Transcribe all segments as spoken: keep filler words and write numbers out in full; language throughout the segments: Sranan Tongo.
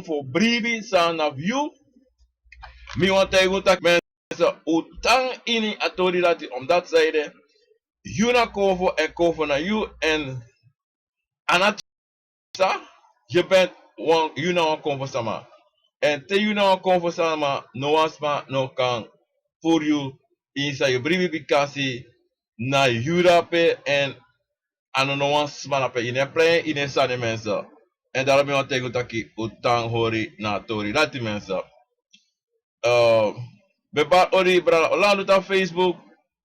fu bribi san na fu yu. Mi wani taigi un taki mensen, un tan ini a tori dati, omdat zij de yu na konfo en konfo na yu, en a na sa, je bent wan, yu na wan konfo sama. En te yu na wan konfo sama, no wan sma no kan furu yu ini san yu bribi, bikasi na yu dape, en a no no wan sma dape. Yu no e plei, yu no e sani, mensen. En daarom mi wani taigi un taki un tan hori na a tori dati, mensen. Eh, ben bari odi, brada Orlando, tapu Facebook.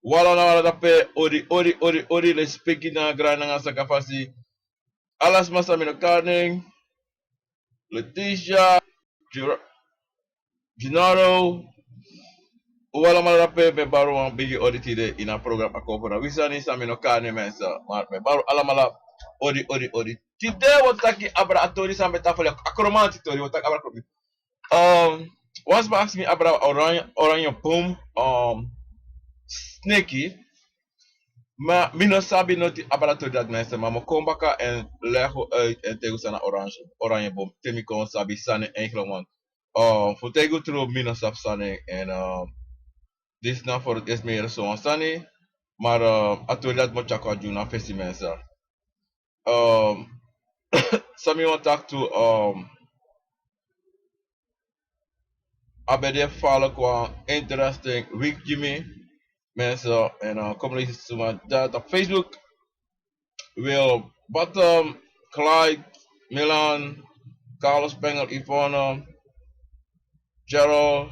Wala na wala dape, odi, odi, odi, odi, lespeki nanga grani nanga sakafasi. Ala sma san mi no kari nen. Leticia, Gennaro, un alamala dape, mi e bari un wan bigi odi tide ini a program Akomfo na Wi Sani, san mi no kari nen, mensen. Ma mi e bari un alamala odi, odi, odi. Tide wi o taki abra a tori san mi e taki fu a kromanti tori, wi o taki abra kromanti. Um, wan sma aksi mi abra oranje, oranje boom, um, sneki. Ma mi no sabi noti abra tori dati, mensen, ma mi o kon baka en leg uit en taigi un san na oranje, oranje boom. Te mi kon sabi san na en eigenlijk, want, um, fu taigi un tru, mi no sabi san na en, en, um, disi na voor het eerst mi yere so wan sani. Maar, um, a tori dati mi o tyari kon na yu na fesi, mensen. Um, san mi wani taki tu, um, a ben de fu wan interesting week gi mi, mensen, en, uh, kom leisi suma dati op Facebook. Wil Bottom, Clyde, Milan, Carlos Pengel, Yvonne, Gerald,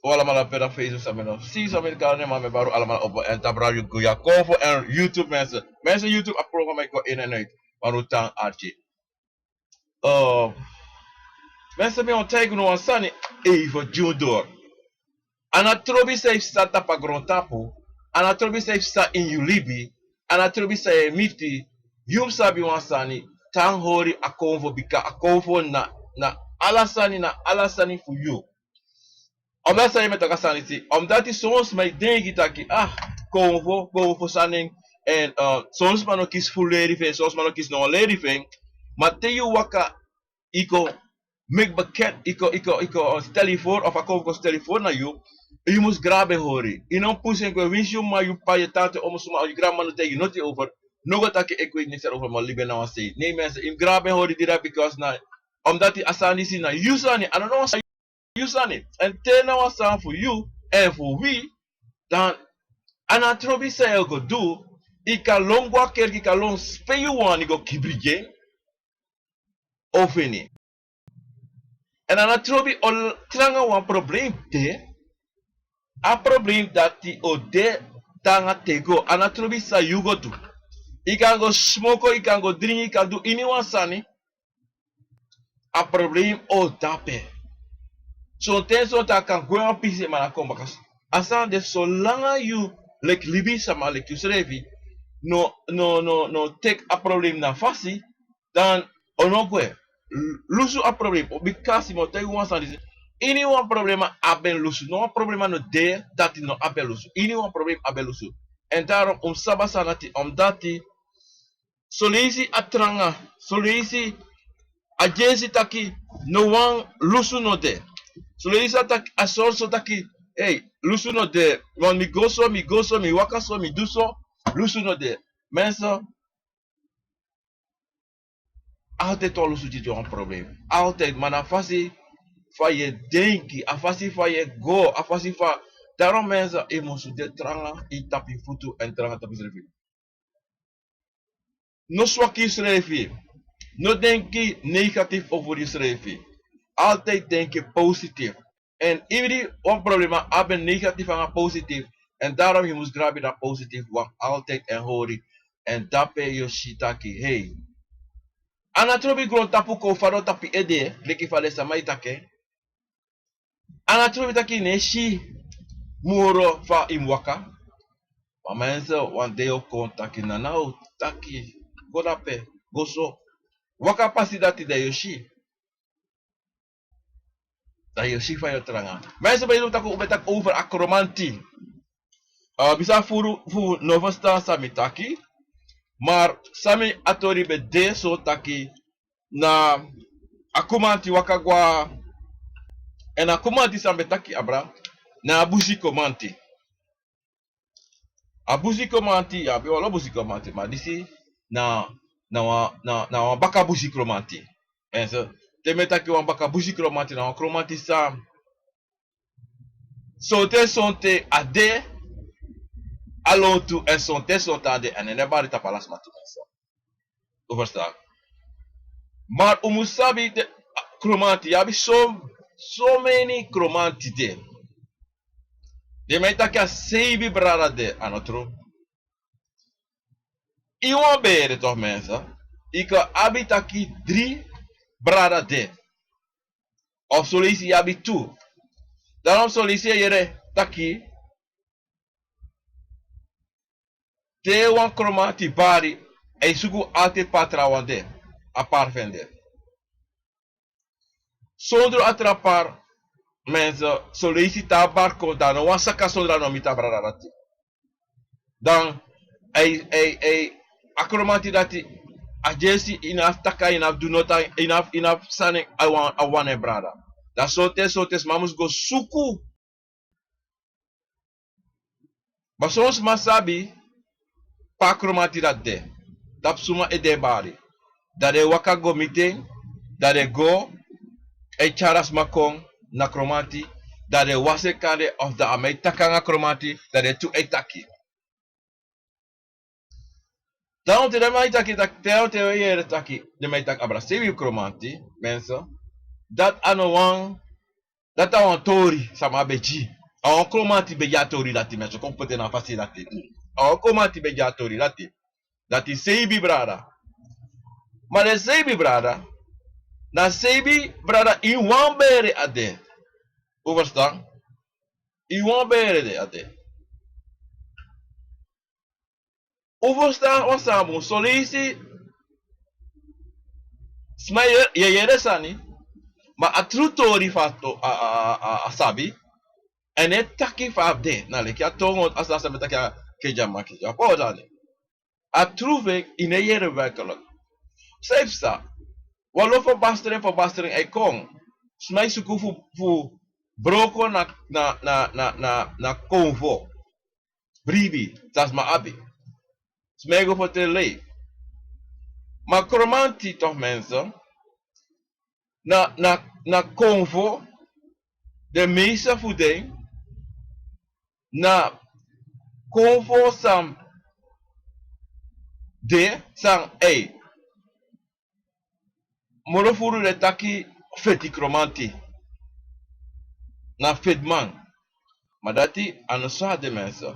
un alamala pe na Facebook, san mi no si, san mi no kari nen, ma mi e bari un alamala opo en tapu Radio Guya Konfo en YouTube, mensen. Mensen, YouTube a program e go in en uit. Ma un tan arki. Eh, mensen, mi wani taigi unu wan sani, even gi unu doro. A no trobi san yu psa tapu a grontapu, a no trobi san yu psa ini yu libi, a no trobi san yu e miti, yu mus sabi wan sani, tan hori Akomfo, bika Akomfo na, na ala sani, na ala sani fu yu. Omdat san yu e taki a sani si, omdat son sma e denki taki, ah, Akomfo, Akomfo sani, en, eh, son sma no kisi fu leri fu en, son sma no kisi no wan leri fu en, ma te yu waka, yu kon meki bekend, yu kon, yu kon, yu kon, eh, stel yu voor, of Akomfo kon stel yu voor na yu, yu mus grabi en hori. Yu no mus pusu en gwe, winsi yu mama, yu p'pa, yu tante, omu, suma, yu granmama no taigi yu noti over, no go taki, ik weet niks erover, mi o libi na wan sei. Nee, mensen, yu mus grabi en hori dira, because na, omdat a sani disi na yu sani, a no na wan sani yu sani. En te na wan sani fu yu, en fu wi, dan a no trobi san yu o go du, yu kan lon go a kerki, yu kan lon spe yu wani go kibri gi en, of eni. En a no trobi o tranga wan probleem de, a probleem dati o de te nanga te go, a no trobi san yu go du. Yu kan go smoko, yu kan go dringi, yu kan du ini wan sani, a probleem o de dape. Sonten, sonten a kan gwe wan pisi, ma a no kon baka. A sani de, solanga yu leki libisama, leki yusrefi no, no, no, no teki a probleem na fasi, dan a no gwe. L-, lusu a probleem. Bikasi mi o taigi wan sani disi. Ini wan problema a ben lusu. No wan problema no de dati no abi lusu. Ini wan problema a ben lusu. En daarom un mus sabi a sani dati, omdat Son leisi a tranga, son leisi a dyesi taki no wan lusu no de. Son leisi a taki, a sori so taki, hey, lusu no de. Want mi go so, mi go so, mi waka so, mi du so, lusu no de. Mensen, altijd wan lusu gi yu wan probleem. Altijd, ma na a fasi fa yu e denki, a fasi fa yu e go, a fasi fa. Daarom mensen, yu mus de tranga ini tapu yu futu èn tranga tapu yusrefi. No swaki yusrefi. No denki negatief over yusrefi. Altijd denki positief. En ibi wan problema abi negatief nanga positief. En daarom yu mus grabi dati positief wan altijd èn hori. En dape yu o si taki, hey. A no trobi grontapu kon fadon tapu ede, leki fa den sama e taki. A no trobi taki yu no e si moro fa yu mus waka. Ma mensen, wan dei o kon taki na now, taki, go dape, go so. Waka pasi dati, dan yu o si. Dan yu o si fa yu o tranga. Mensen, ben yu taki, un ben taki over a kromanti. Eh, bisa furu fu no ferstan san mi taki. Maar san mi a tori ben de so taki na a kromanti waka go na, èn a kromanti san ben taki abra, na a busi kromanti. A busi kromanti, yu abi wan lo busi kromanti, ma disi na, na wan, na, na wan baka busi kromanti. Èn so, te mi e taki wan baka busi kromanti, na wan kromanti san sonten sonten a de a lontu, èn sonten sonten a de, èn a no e bari tapu ala sma tu, mensen. Un ferstan? Ma un mus sabi den kromanti, yu abi so, so meni kromanti de. Den man e taki a seibi brada de, a no tru. Ini wan bere toch, mensen, yu kan abi taki dri brada de. Of son leisi yu abi tu. Daarom son leisi yu e yere taki te wan kromanti bari, a e suku altijd pe a trawan de, a pari fu en de. Sondro a tra pari, mensen, son leisi te a bari kon, dan a no wani saka sondro a no miti a brada dati. Dan a e, a e, a e, a kromanti dati, a dyesi, a no abi taki, a no abi du noti, a no abi, a no abi sani, a wani, a wani en brada. Dan sonten, sonten sma mus go suku. Ma son sma sabi pe a kromanti dati de, tapu suma ede a e bari. Dan den e waka go miti en, dan den e go, e tyari a sma kon na kromanti, dan den e wasi en kande, of dan a man e taki nanga kromanti, dan den tu e taki. Dan te den man e taki, taki, te, te wi e yere taki den man e taki abra seibi kromanti, mensen, dati a no wan, dati a wan tori san mi abi gi. A wan kromanti ben gi a tori dati, mensen, kon poti en na a fasi dati. A wan kromanti ben gi a tori dati. Dati seibi brada. Ma den seibi brada, na seibi brada ini wan bere a de. Un ferstan? Ini wan bere a de. Un ferstan wan sani bun, son leisi sma e yere, yu e yere sani, ma a tru tori fu a to-, a, a, a, a sabi, a no e taki fu a de, na leki a tongo, a sani san mi e taki a kejaman keja. Pe un o tan de. A tru fu en, yu no e yere werkelijk. San yu psa, wan lo verbastering, verbastering e kon. Sma e suku fu, fu broko na, na, na, na, na, na konfo. Bribi san sma abi. Sma e go fu tele. Ma kromanti toch, mensen, na, na, na konfo, den meeste fu den, na konfo san de, san ei. Moro furu den e taki feti kromanti. Na feti man. Ma dati a no so a de, mensen.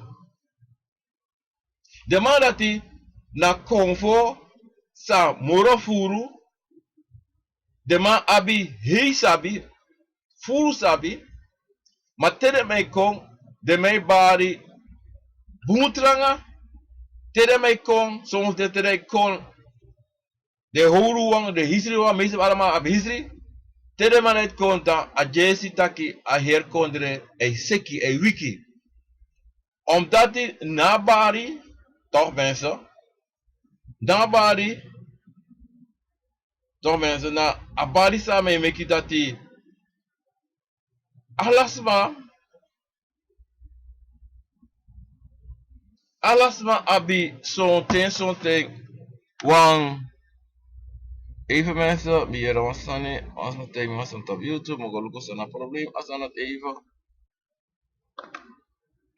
Den man dati na konfo san moro furu. Den man abi hei sabi, furu sabi. Ma te den man e kon, den man e bari bun tranga. Te den man e kon, son fu den te den e kon, den howru wan, den hisri wan, meeste fu ala man abi hisri. Te den man e kon, dan a dyesi taki a heri kondre e seki, e wiki. Omdati na a bari, toch, mensen, na a bari, toch, mensen, na a bari san e meki dati ala sma, ala sma abi sonten, sonten wan. Even, mensen, mi yere wan sani, wan sma taigi mi wan sani tapu YouTube, mi o go luku san na a problem, a sani dati even.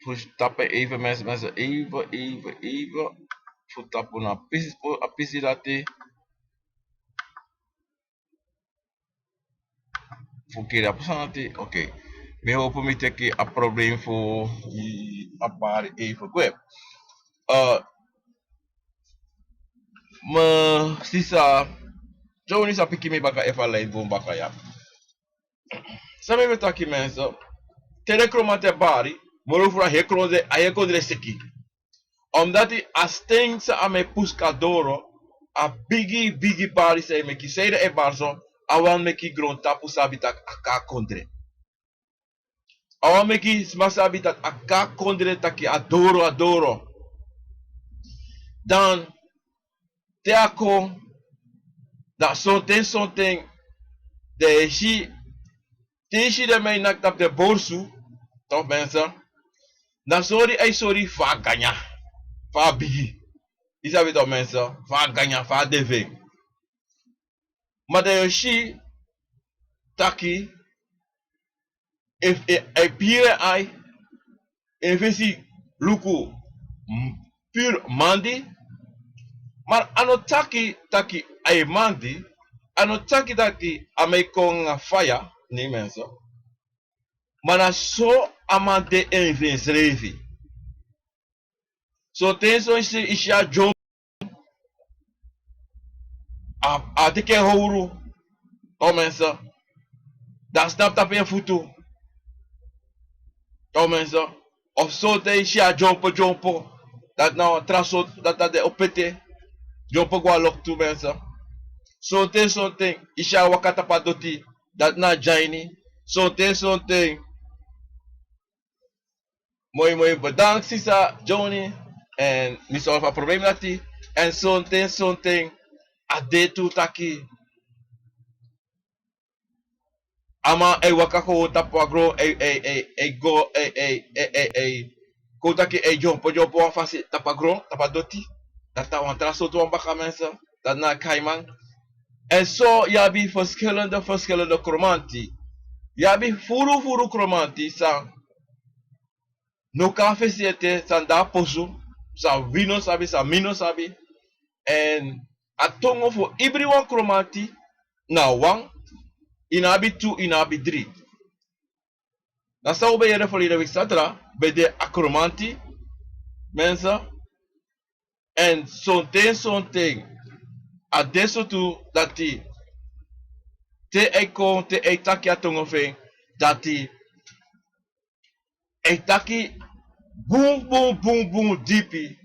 Fu tapu en even, mensen, mensen, even, even, even. Fu tapu na a pisi, a pisi dati. Fu kiri a pisi dati, oké. Mi e howpu mi teki a problem fu a bari even kwe. Eh, mi sisa Johnny sa piki mi baka efu a line bun baka ya. San mi ben taki, mensen, te den kromanti e bari, moro furu a heri kondre, a heri kondre seki. Omdati a sten san a man e pusu kon na doro, a bigi, bigi bari san e meki, san den e bari so, a wani meki grontapu sabi taki a kon na kondre. A wani meki sma sabi taki a kon na kondre, taki a doro, a doro. Dan te a kon, dan sonten, sonten, den e si, te i si den man e naki tapu den borsu, toch mensen, na sori a e sori fu a ganya, fu a bigi. I sabi toch mensen, fu a ganya, fu a de fu en. Ma den e si taki efu e, e piri en ai, en fesi luku, mm, puru mandi. Ma a no taki taki a e mandi, a no taki taki a man e kon nanga faya, nee mensen. Ma na so a man de en fu ensrefi. Sonten so i si, i si a dyompo, a, a teki en howru, toch mensen, dan a snapu tapu en futu, toch mensen. Of sonten i si a dyompo dyompo, dati na wan tra sortu, dati na den opete, dyompo go a loktu mensen. Sonten sonten i si a waka tapu a doti, dati na a dyani. Sonten sonten Moi, moi, bedankt sisa Johnny. En mi solf a problem dati. En sonten, sonten, a de tu taki a man e waka kon tapu a gron, e, e, e, e go, e, e, e, e, e, kon taki e dyompo, dyompo wan fasi tapu a gron, tapu a doti. Dati na wan tra sortu wan baka mensen. Dati na a kaiman. En so yu abi verschillende, verschillende kromanti. Yu abi furu, furu kromanti san no kon a fesi ete, san de a posu, san wi no sabi, san mi no sabi. En a tongo fu ibri wan kromanti na wan, i no abi tu, i no abi dri. Na san un ben yere verleden week satra, ben de a kromanti, mensen. En sonten, sonten, a de so tu dati, te a e kon, te a e taki a tongo fu en, dati a e taki bun, bun, bun, bun dipi.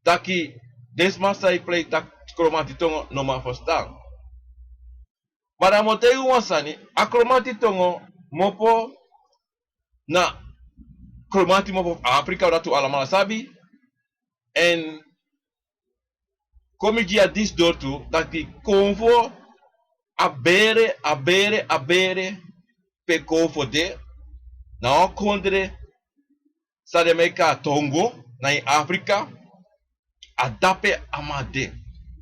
Taki den sma san e prei taki kromanti tongo no man ferstan. Ma dan mi o taigi un wan sani, a kromanti tongo, mi opo na kromanti mi opo fu Afrika, dati un alamala sabi. En kon mi gi a disi doro tu, taki konfo a bere, a bere, a bere, pe konfo de, na wan kondre san den meki a tongo, na ini Afrika, a dape a man de.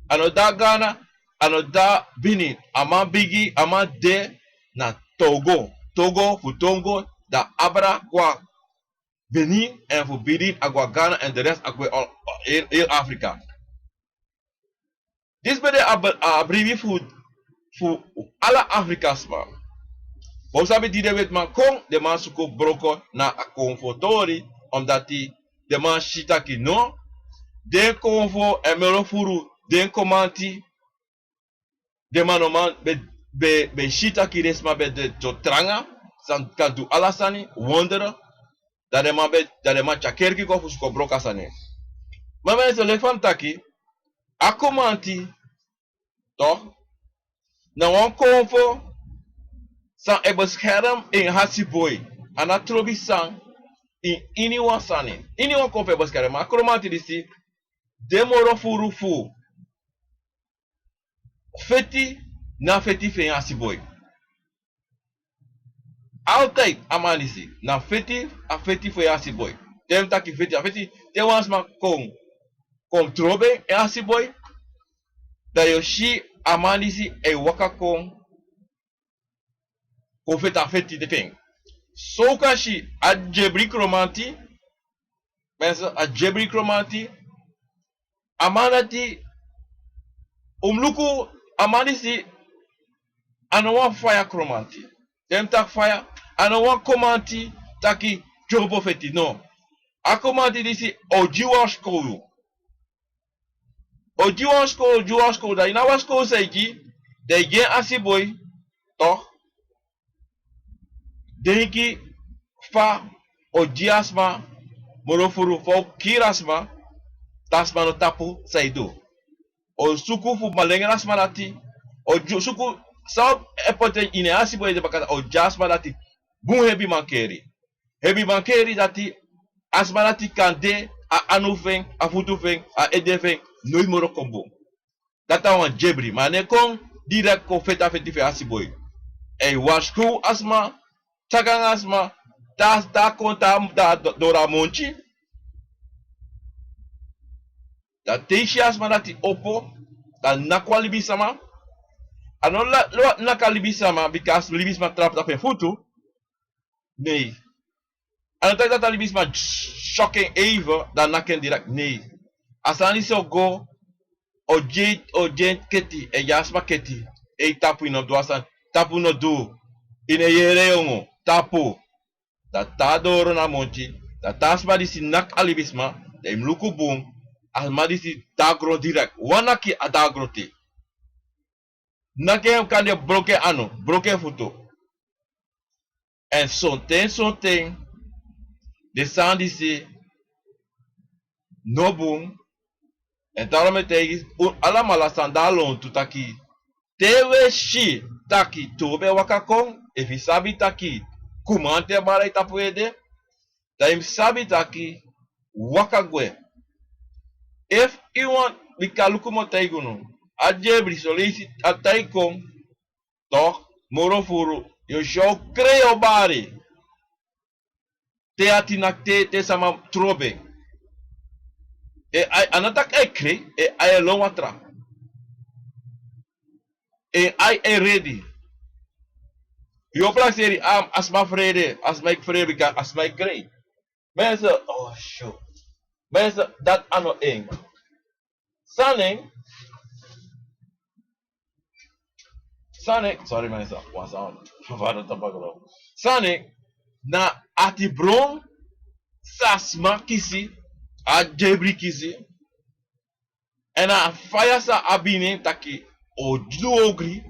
A no de a Ghana, a no de a Benin, a man bigi, a man de na Togo. Togo, fu tongo, dan abra kon a Benin, en fu Benin a go a Ghana, en de rest a go heel, heel Afrika. Disi ben de a, a bribi fu, fu ala Afrika sma. Bo sabi di den wetiman kon, den man suku broko na a konfo tori, omdati den man si taki no, den konfo en moro furu, den kromanti, den man no man ben, ben, ben si taki den sma ben de so tranga, san kan du ala sani, wonderen, dan den man ben, dan den man tyari kerki kon fu suku broko a sani. Ma mensen, leki fa mi taki, a kromanti, toch, na wan konfo san e beskerm en asiboi. A no trobi san ini wan sani. Ini wan konfo e beskerm, ma a kromanti disi de moro furu fu feti, na feti fu en asiboi. Altijd a man disi na feti, a feti fu en asiboi. Te mi taki feti, a feti, te wan sma kon, kon trobi en asiboi, dan yu o si a man disi e waka kon, kon feti a feti de fu en. So un kan si a dyebri kromanti, mensen, a dyebri kromanti, a man dati, un mus luku, a man disi, a no wan faya kromanti. Te mi taki faya, a no wan kromanti taki dyompo feti, no. A kromanti disi o gi wan skowru. O gi wan skowru, gi wan skowru, dan ini a wan skowru san a e gi, dan a e gi en asiboi, toch, denki fa o gi a sma moro furu, fa o kiri a sma, dan a sma no tapu san a e du. O suku fu malengre a sma dati, o gi, suku san o e poti ini en asiboi de baka, o gi a sma dati bun hebi mankeri. Hebi mankeri dati a sma dati kan de, a anu fu en, a futu fu en, a ede fu en, no e moro kon bun. Dati na wan dyebri, ma a no e kon direct kon feti a feti fu en asiboi. Èn yu warskow a sma, taki nanga a sma, te a kon tan doro a monti. Dan te yu si a sma dati opo, dan naki wan libisama. A no wani naki a libisama bika a libisma trapu tapu en futu. Nei. A no taki dati a libisma syoki en eive, dan naki en direkt. Nei. A sani disi o go, o gi en keti, èn gi a sma keti. Ei, tapu, yu no du a sani. Tapu, no du. Yu no e yere yongo. Tapu. Dan te a doro na monti, dan te a sma disi naki a libisma, dan yu mus luku bun, a sma disi de na gron direkt. Wan naki a de na gron te. Naki en kande broko en anu, broko en futu. Èn sonten sonten, den sani disi no bun. Èn daarom mi e taigi un alamala san de na lontu taki, te un e si taki toobi e waka kon, efu yu sabi taki kumanti e bari tapu ede, dan yu mus sabi taki waka gwe. Efu yu wani, bika luku mi o taigi unu, a dyebri son leisi a taigi kon, toch, moro furu, yu o si a o krei, o bari. Te ati naki, te, te sama trobi en. En ai, a no taki a e krei, en ai e lon watra. En ai e redi. Yu o prakseri, a, a sma frede, a sma e frede bika a sma e krei. Mensen, oh, sure. Mensen, dati a no en. San na en, san na en, sorry mensen, wan sani, wan sani, tabakolo. San na en, na atibron san a sma kisi, a dyebri kisi. Èn a faya san a abi ini en taki o du ogri,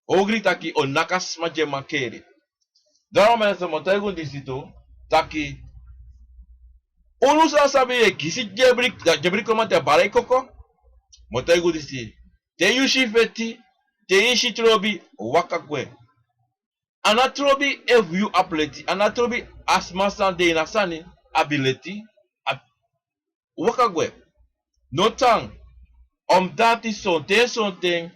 ogri taki o naki a sma di e mankeri. Daarom mensen, mi o taigi unu disi tu, taki unu san sabi e kisi dyebri, dyebri kromanti e bari koko. Mi o taigi unu disi, te yu si feti, te yu si trobi, waka gwe. A no trobi efu yu abi leti, a no trobi a sma san de ini a sani abi leti, a waka gwe. No tan, omdati sonten sonten,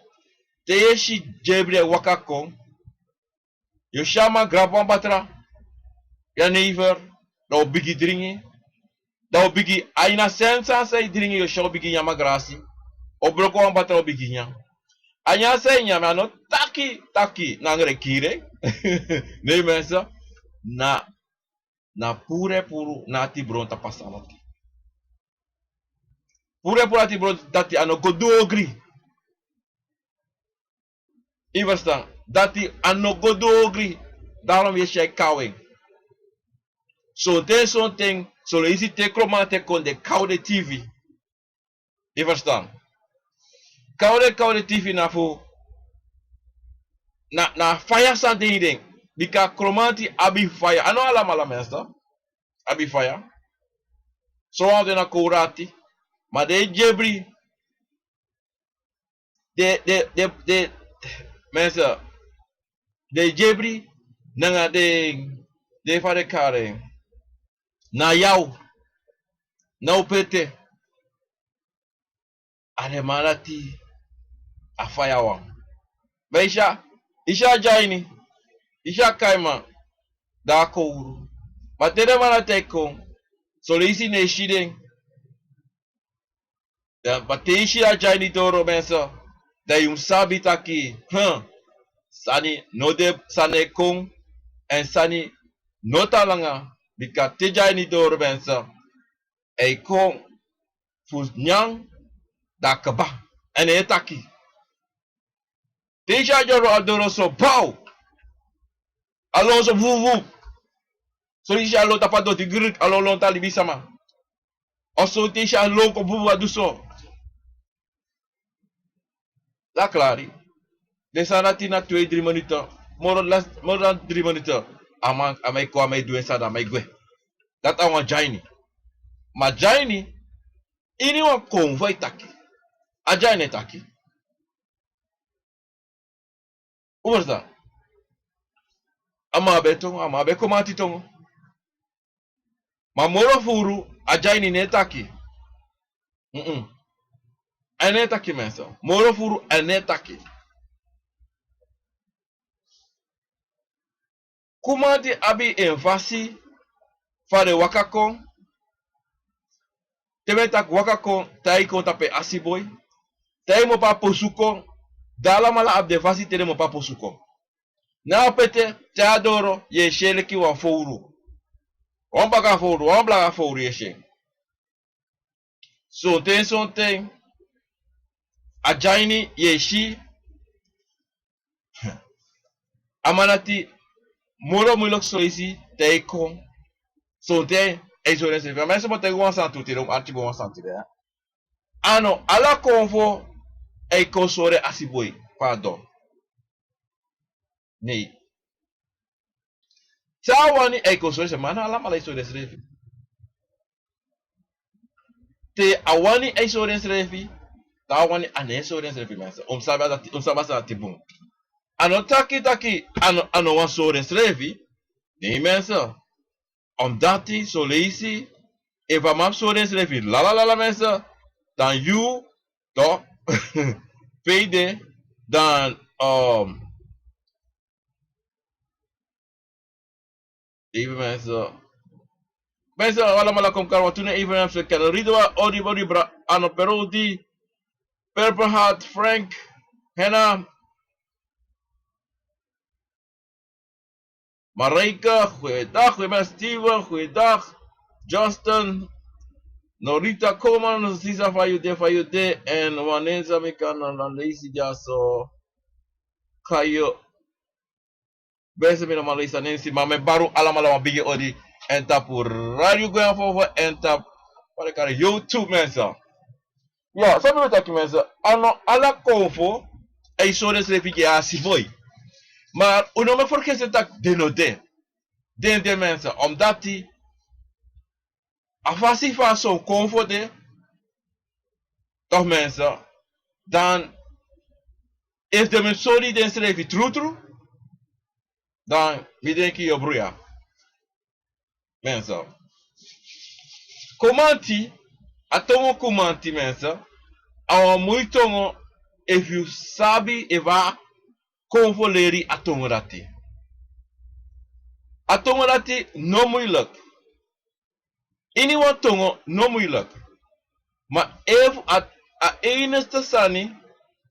te yu e si dyebri e waka kon, yu o si a man grabu wan batra, jenever, dan o bigin dringi, dan o bigin, a ini a sen sani san yu dringi, yu o si a o bigin nyan grasi, o broko wan batra, o bigin nyan. A nyan san yu nyan, ma a no taki, taki, na angre kiri en. Nei mensen, na na puru e puru na atibron tapu a sani dati. Puru e puru atibron dati, a no go du ogri. Yu e ferstan? Dati a no go du ogri. Daarom yu e si a e kaw en. Sonten sonten, son leisi te kromanti e kon, den e kaw den tifi. Yu e ferstan? Kaw den, kaw den tifi na fu, na, na faya san de ini den. Bika kromanti abi faya. A no alamala mensen abi faya. Sowan fu den na kowru ati. Ma den dyebri, den, den, den, den, mensen, den dyebri nanga den, den fa den kari en, na yaw, na upete. A den man dati a faya wan. Ma yu si a, yu si a dyaini, yu si a kaiman, da a kowru. Ma te den man dati e kon, son leisi yu no e si den. Dan, ma te yu si a dyaini doro mensen, dan yu mus sabi taki, hm, sani no de, sani e kon, èn sani no tan langa, bika te dyaini doro mensen, a e kon fu nyan, dan a kaba. Èn a e taki. Te yu si a doro, a doro so, bow. A lon so, vuvu. Son leisi a lon tapu a doti, grik, a lon, lon tan libisama. Of son te yu si a lon kon vuvu, a du so. Dan a klari. Den sani dati na twee, drie minuten. Moro dan, moro dan drie minuten. A man, a man e kon, a man e du en sani, a man e gwe. Dati a wan dyaini. Ma dyaini, ini wan konfo e taki. A dyaini e taki. Un ferstan? A man abi tongo, a man abi kromanti tongo. Ma moro furu, a dyaini no e taki. Mm-mm. A no e taki mensen. Moro furu, a no e taki. Kumanti abi en fasi fa den waka kon. Te mi e taki waka kon, te a e kon tapu en asiboi, te a e mu opo a posu kon. Den alamala abi den fasi te den mu opo a posu kon. Na ape te, te a doro, yu e si en leki wan fowru. Wan baka fowru, wan blaka fowru yu e si en. Sonten, sonten, a dyaini yu e si, a man dati moro muilek son leisi te a e kon. Sonten a e sori ensrefi. A mi e sori wan sani tu tide, un arki go wan sani tide ya. A no ala konfo e kon sori en asiboi fa a doro. Nei. Te a wani a e kon sori ensrefi, ma a no alamala e sori ensrefi. Te a wani a e sori ensrefi, te a wani a no e sori ensrefi, mensen. Un sabi a sani dati bun. A no taki taki a no, a no wani sori ensrefi. Nei, mensen. Omdati son leisi, efu a man sori ensrefi, lala, lala, mensen, dan yu, toch, pede, dan, um, even mensen. Mensen, alamala kon kari wan tu, even mensen, kan read wan odi, odi, bra, ano, Perodi, Purple Heart, Frank, Henna, Marijke, goeiedag. Goeiedag, Steven, goeiedag. Justin, Norita, Coleman, Sisa, fa yu de, fa yu de. En Wanenza, mi kan na leisi dyaso. Kayo. Mensen, mi no man leisi a nen si, ma mi e bari un alamala wan bigi odi. En tapu Radio Goya Fofo, en tapu, fa den kari, YouTube, mensen. Ya, san mi ben taki, mensen, a no ala konfo e sori ensrefi gi en asiboi. Ma un no mu e fergete taki den no de. Den de, mensen, omdati a fasi fa son konfo de, toch, mensen, dan efu den mu sori densrefi trutru, dan mi denki yu o bruya. Mensen. Kumanti, a tongo Kumanti, mensen, a wan moi tongo efu yu sabi, efu a konfo leri a tongo dati. A tongo dati no muilek. Iniwan tongo no muilek. Ma efu a, a enigste sani,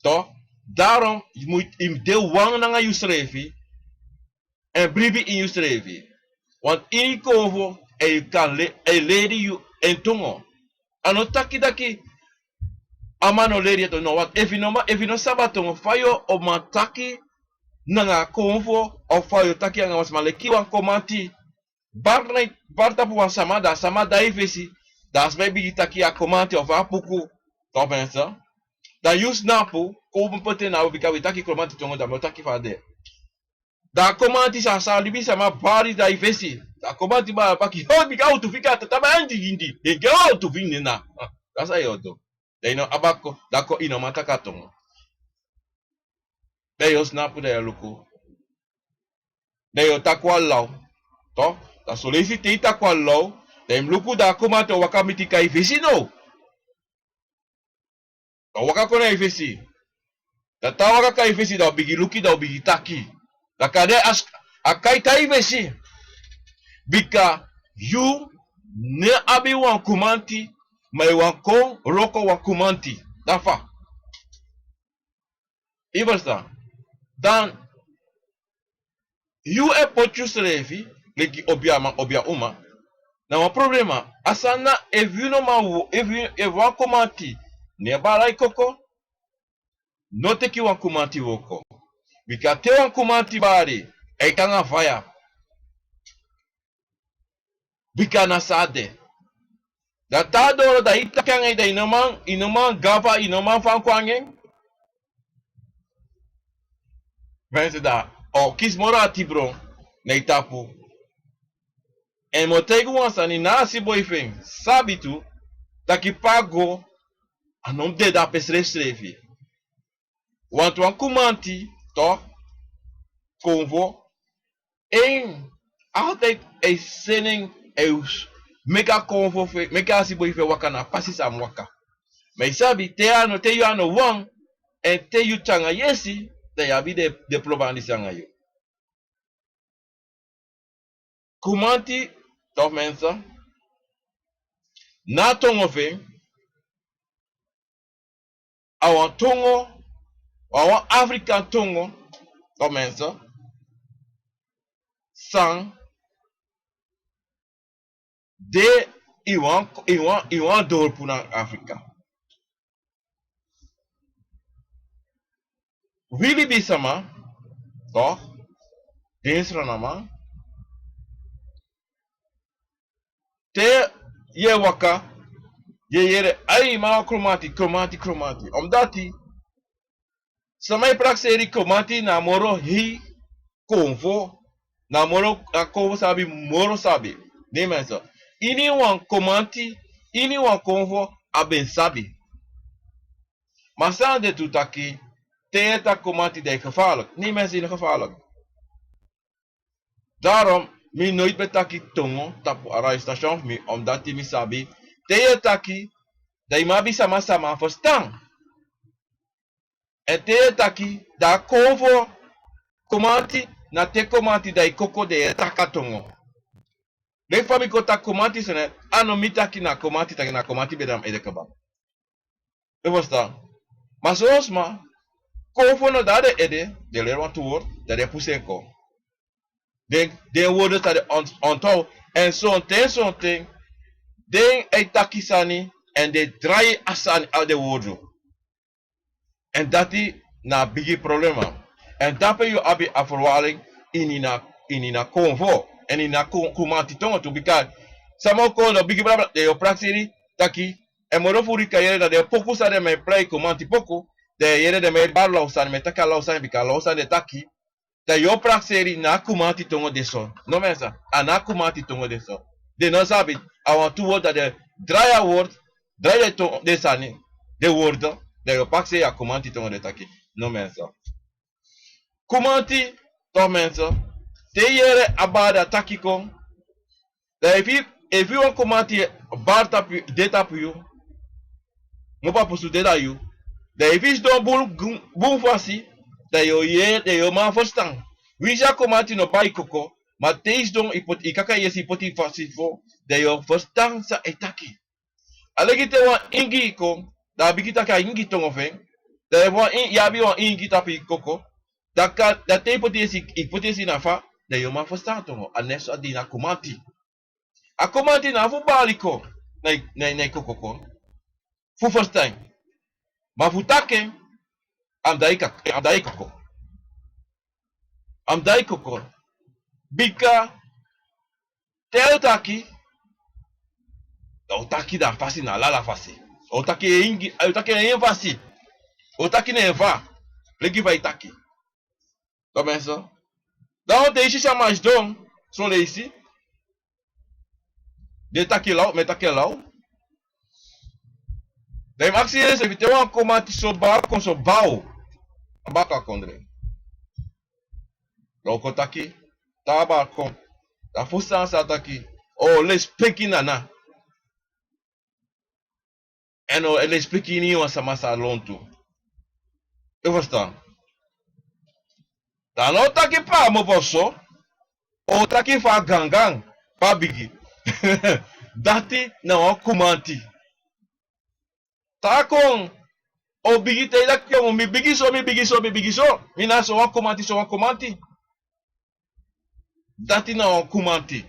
toch, daarom yu mu, yu mu de wan nanga yusrefi, en bribi ini yusrefi. Want ini konfo, en yu kan le, en leri yu en tongo. A no taki taki a man no leri en tongo, no, want efu yu no man, efu yu no sabi a tongo, fa yu o man taki nanga konfo, of fa yu o taki nanga wan sma leki wan Kumanti. Bari na, bari tapu wan sama, dan a sama daai fesi, dan a sma e bigin taki a Kumanti of a Apuku, toch, mensen. Dan yu snapu, kon un poti en na, bika wi taki Kumanti tongo, dan mi o taki fa a de. Dan a Kumanti sa, sa libisama bari daai fesi. Dan a Kumanti bari baka, ho, bika a utu fika, tata, ma andi indi, den gi a utu fini na. Ah, dati san yu o du. Dan yu no abi a ko, dan kon yu no man taki a tongo. Dan yu o snapu, dan yu o luku. Dan yu o taki wan law. Toch? Dan son leisi te yu taki wan law, dan yu mu luku, dan a Kumanti o waka miti kai fesi now. Dan a waka kon na yu fesi. Dan te a waka kai fesi, dan a o bigin luku yu, dan a o bigin taki. Dan kande a, a kai tai fesi. Bika yu no abi wan Kumanti, ma yu wani kon wroko wan Kumanti. Dati fa. Yu ferstan? Dan yu e poti yusrefi leki obiaman, obia uma. Na wan problema. A sani na efu yu no man wo, efu yu, efu wan Kumanti no e bari koko, no teki wan Kumanti wroko. Bika te wan Kumanti bari, a e kon nanga faya. Bika na so a de. Dan te a doro, dan yu taki nanga en, dan yu no man, yu no man gafa, yu no man fanko nanga en. Mensen, dan a o kisi moro ati bron na yu tapu. En mi o taigi un wan sani, na a asiboi fu en sabi tu, taki pe a go, a no mu de dape srefisrefi. Want wan Kumanti, toch, konfo, en altijd e seni en, e meki a konfo fu en, meki a asiboi fu en waka na a pasi san a mu waka. Ma yu sabi, te a no, te yu a no wan, en te yu tyari anga yesi, dan yu abi den, den problema disi anga yu. Kumanti, toch mensen, na tongo fu en, a wan tongo, a wan Afrikan tongo, toch mensen, san de ini wan, ini wan, ini wan dorpu na Afrika. Wi libisma, toch, den Srananman, te yu e waka, yu e yere, ai, ma Kromanti, Kromanti, Kromanti. Omdati, sama e prakseri Kromanti na moro hei konfo, na moro, na konfo sabi, moro sabi. Ne mensen. Ini wan Kromanti, ini wan konfo, a ben sabi. Ma san de tu taki, te yu e taki Kromanti, dan yu gevaarlijk. Ne mensen, yu no gevaarlijk. Daarom, mi nooit ben taki tongo tapu a radiostation fu mi, omdati mi sabi, te yu e taki, dan yu mu abi sama san man ferstan. Èn te yu e taki, dan a konfo Kromanti, na te Kromanti, dan yu koko, dan yu e taki a tongo. Leki fa mi kon taki Kromanti sani, a no mi taki, na Kromanti taki, na Kromanti ben de na mi ede kaba. Yu e ferstan? Ma son sma, konfo no de na den ede, den leri wantu wortu, dan den e pusu en kon. Den, den wortu san den ont-, onthoud. Èn sonten, sonten, den e taki sani, èn den drai a sani, a den wortu. Èn dati na bigi problema. Èn dape yu abi a verwarring ini na, ini na konfo. Èn ini na Kru-, Kromanti tongo tu, bika sama o kon, dan bigi brabra, dan yu o prakseri taki, èn moro furu yu kan yere, dan den poku san den man e prei, Kromanti poku, dan yu e yere den man e bari law sani, man e taki a law sani, bika a law sani den taki, dan yu o prakseri na a Kromanti tongo de so. No mensen, a na a Kromanti tongo de so. Den no sabi, a wantu wortu, dan den drai a wortu, drai den to-, den sani, den wortu, dan yu o prakseri a Kromanti tongo den taki. No mensen. Kromanti, toch mensen, te yu yere a bari a taki kon, dan efu, efu wan Kromanti bari tapu, de tapu yu, mopo a pusu de na yu. Dan efu yu sidon bun, bun fasi, dan yu o yere, dan yu o man ferstan. Winsi a Kromanti no bari koko, ma te yu sidon, yu poti, yu kaka yesi, yu poti fasi fo, dan yu o ferstan san a e taki. A leki te wan ingi kon, dan a bigin taki a ingi tongo fu en. Dan efu wan in-, yu abi wan ingi tapu yu koko, dan kan, dan te yu poti yesi, yu poti yesi na fa, dan yu o man ferstan a tongo. A net so a de na Kromanti. A Kromanti na fu bari kon, na yu, na yu, na yu koko kon. Fu ferstan en. Ma fu taki en, a mu de na yu koko, a mu de na yu koko. A mu de na yu koko. Bika te a o taki, dan a o taki na fasi, na lala fasi. A o taki en ingi, a o taki en fasi. A o taki na en fa. Leki fa yu taki. Toch mensen. Dan te yu si sama sidon, son leisi. Den taki law, mi e taki law. Dan yu mu aksi yusrefi, te wan Kromanti so bari kon, so bari, a baka kondre. Dan a o kon taki, te a bari kon, dan a fosi sani san a taki, o lespeki nana. Èn o lespeki ini wan sama san lontu. Yu e ferstan? Dan a no o taki pe a mopo so, a o taki fu a gangan, pe a bigi. Dati na wan Kromanti. Te a kon, o bigi, te yu taki, mi bigi so, mi bigi so, mi bigi so. Mi na so wan Kromanti, so wan Kromanti. Dati na wan Kromanti.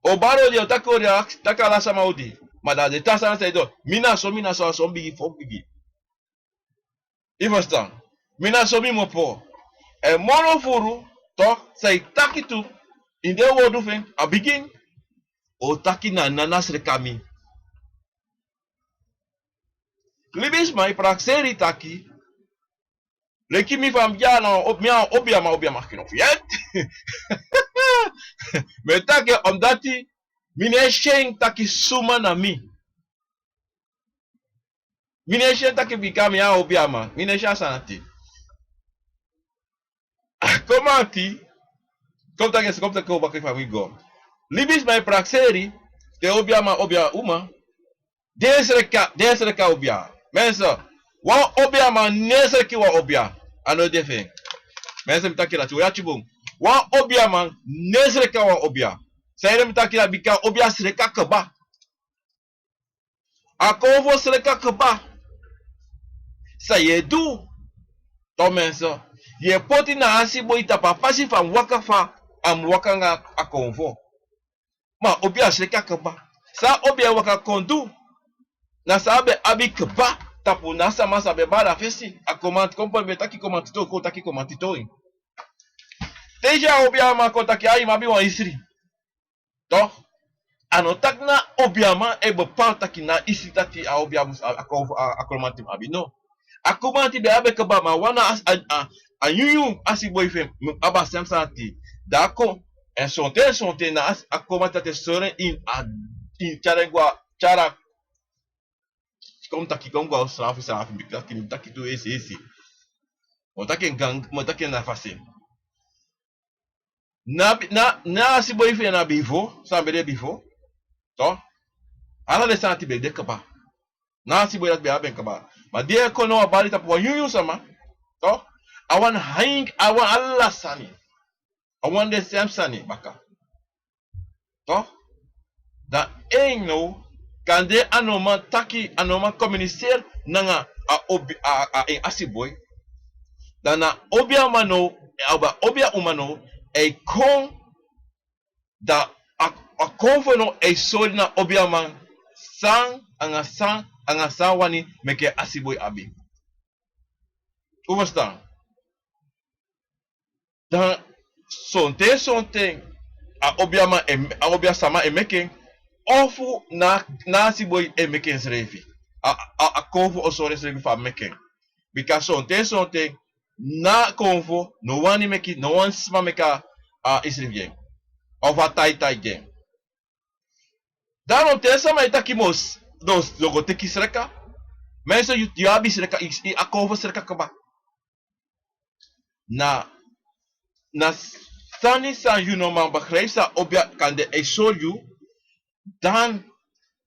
O bari odi, o taki odi, a taki ala sama odi. Ma dan den tra sani san yu du, mi na so, mi na so, a so mi bigi, fu mi bigi. Yu e ferstan? Mi na so mi mopo. Èn moro furu, toch, san yu taki tu, ini den wortu fu en, a bigin, o taki na nana sreka mi. Libisma e prakseri taki, leki mi fa mi de ya, na o-, mi a obiama, obiama kino fu yet. Mi e taki en omdati mi no e si en taki suma na mi. Mi no e si en taki bika mi a obiama, mi no e si a sani dati. A Kromanti, kon taki, kon taki, kon baka fa mi go. Libisma e prakseri, te obiama, obia uma. Den sreka, den sreka obia. Mensen, wan obiama no e sreki wan obia. A no de fu en. Mensen, mi taki dati, un yere bun. Wan obiaman no e sreka wan obia. San ede mi taki na bika obia sreka kaba. A konfo sreka kaba. San yu e du? Tomenso, yu e poti na a asiboi tapu a fasi fu a mus waka fa a mus waka nanga a konfo. Ma obia sreka kaba. San a obia waka kon du? Na san a ben abi kaba tapu na a sama san ben bari a fesi. A komanti kon poti ben taki komanti toon kon taki komanti toon. Te yu si a obiaman kon taki ai yu mu abi wan isri. Toch, a no taki na obiaman e bepaal taki na isi dati a obiaman a, a, a, a kromanti mu abi no. A kromanti ben abi kaba ma wan na a, a, a, a nyunyun asiboi fu en mu abi a sem sani ati. Dan a kon, en sonten en sonten na a, a kromanti dati e sori en ini a, ini tyari en go a, tyari a kon taki kon go a srafu srafu bika taki mi taki tu esi esi. Mi o taki en gang, mi o taki en na fasi. Na, na, na a asiboi fu en na bifo, san ben de bifo. Toch, ala den sani ati ben de kaba. Na a asiboi dati ben abi en kaba. Ma di en kon now a bari tapu wan nyunyun sama. Toch, a wani haing, a wani ala sani. A wani den sem sani baka. Toch, dan en now, kande a no man taki, a no man kominiseri nanga a obi, a, a en asiboi. Dan na obiaman now, a obi, a obia uma now, e kon, dan a, a konfo now e sori na obiaman san, anga san, anga san a wani meki en asiboi abi. Un ferstan? Dan sonten sonten a obiaman e, a obia sama e meki en, ofu na, na a asiboi e meki ensrefi. A, a, a konfo o sori ensrefi fa a meki en. Bika sonten sonten na a konfo no wani meki, no wani sma meki a, a isri gi en. Ofu a taitai gi en. Daarom te sama e taki mos, dus, dan go teki sreka. Mensen, yu, yu abi sreka, yu, yu a konfo sreka kaba. Na, na sani san yu no man begrijp san obia kande e sori yu, dan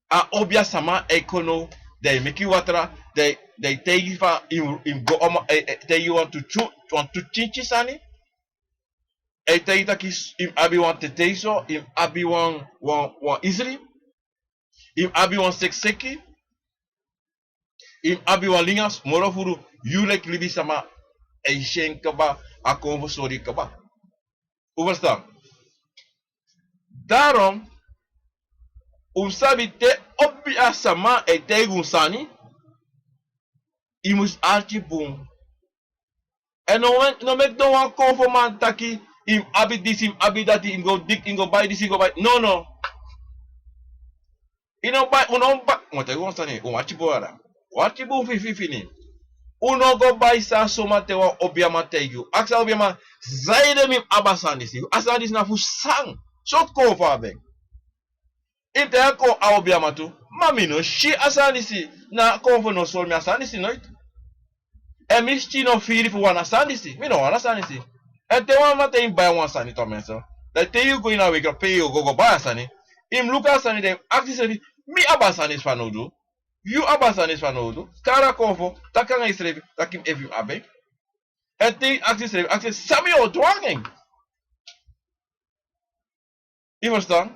a obia sama e kon now, dan e meki watra, dan e, dan e taigi fa yu, yu go oma, e, e, taigi wantu tyu, wantu tyintyi sani. E taigi taki yu mus abi wan tetei so, yu mus abi wan, wan, wan isri, yu mus abi wan sekiseki, yu mus abi wan linga, moro furu yu leki libisama e si en kaba, a konfo sori kaba. Un ferstan? Daarom, un mus sabi te obia sama e taigi un sani, yu mus arki bun. En no, no meki don wan konfo man taki, yu mus abi disi, yu mus abi dati, yu mus go diki, yu mus go bai disi, yu mus go bai. No, no. Yu no bai, un no bai, mi o taigi wan sani, un mus arki bun dati. Un arki bun fu yu fifini. Un no go bai san soma te wan obiaman taigi yu. Aksi a obiaman, san ede mi mus abi a sani disi. A sani disi na fu san? Sortu konfo a ben? Yu taigi a kon a obiaman tu. Ma mi no si a sani disi. Na a konfo no sori mi a sani disi noiti. En mi skin no firi fu wani a sani disi. Mi no wani a sani disi. En te wan man taigi yu bai wan sani tu a menso. Dan te yu go ini a weki pe yu go go bai a sani. Yu mus luku a sani dan yu mus aksi yusrefi, mi abi a sani disi fanowdu? Yu abi a sani disi fanowdu? Kari a konfo, taki nanga yusrefi, taki efu yu mus abi en. En te yu aksi yusrefi, aksi san mi o du nanga en. Yu ferstan?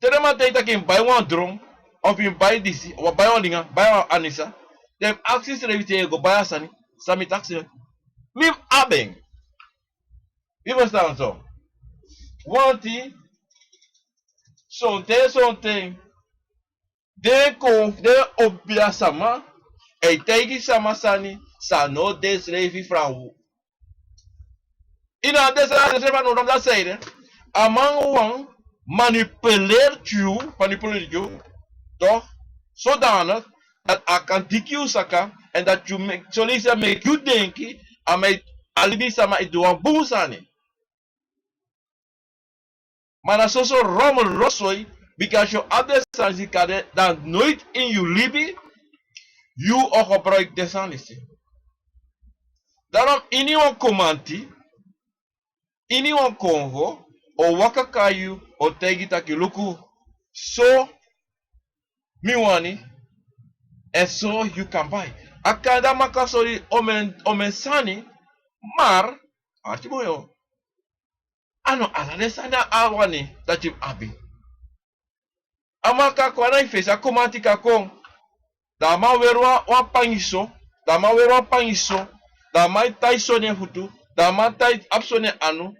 Te den man taigi taki yu mus bai wan dron, of yu mus bai disi, of bai wan linga, bai wan anisa, dan yu mus aksi yusrefi te yu go bai a sani, san mi taki yusrefi, mi mus abi en. Yu ferstan so? Wanti, sonten, sonten, den kon, den obia sama e taigi sama sani san no de yusrefi frow. Yu no abi den sani yusrefi a no dati saide. A man wani manipuleri yu, manipuleri yu, toch, zodanig dati a kan diki yu saka, en dati yu meki, son leisi a meki yu denki a meki, a libisama e du wan bun sani. Ma na soso romel rosoi, bika yu abi den sani disi kande, dan noiti ini yu libi yu o gebruiki den sani disi. Daarom ini wan komanti, ini wan konfo, o waka kon na yu, o taigi taki luku, so mi wani, en so yu kan bai. A kande a man kan sori omeni, omeni sani, maar, arki bun yo. A no ala den sani a wani dati yu mus abi. A man kan kon, a na yu fesi a kumanti kan kon. Da a man weri wan, wan pangi so. Da a man weri wan pangi so. Da a man e tai so na en futu. Da a man tai abi so na en anu.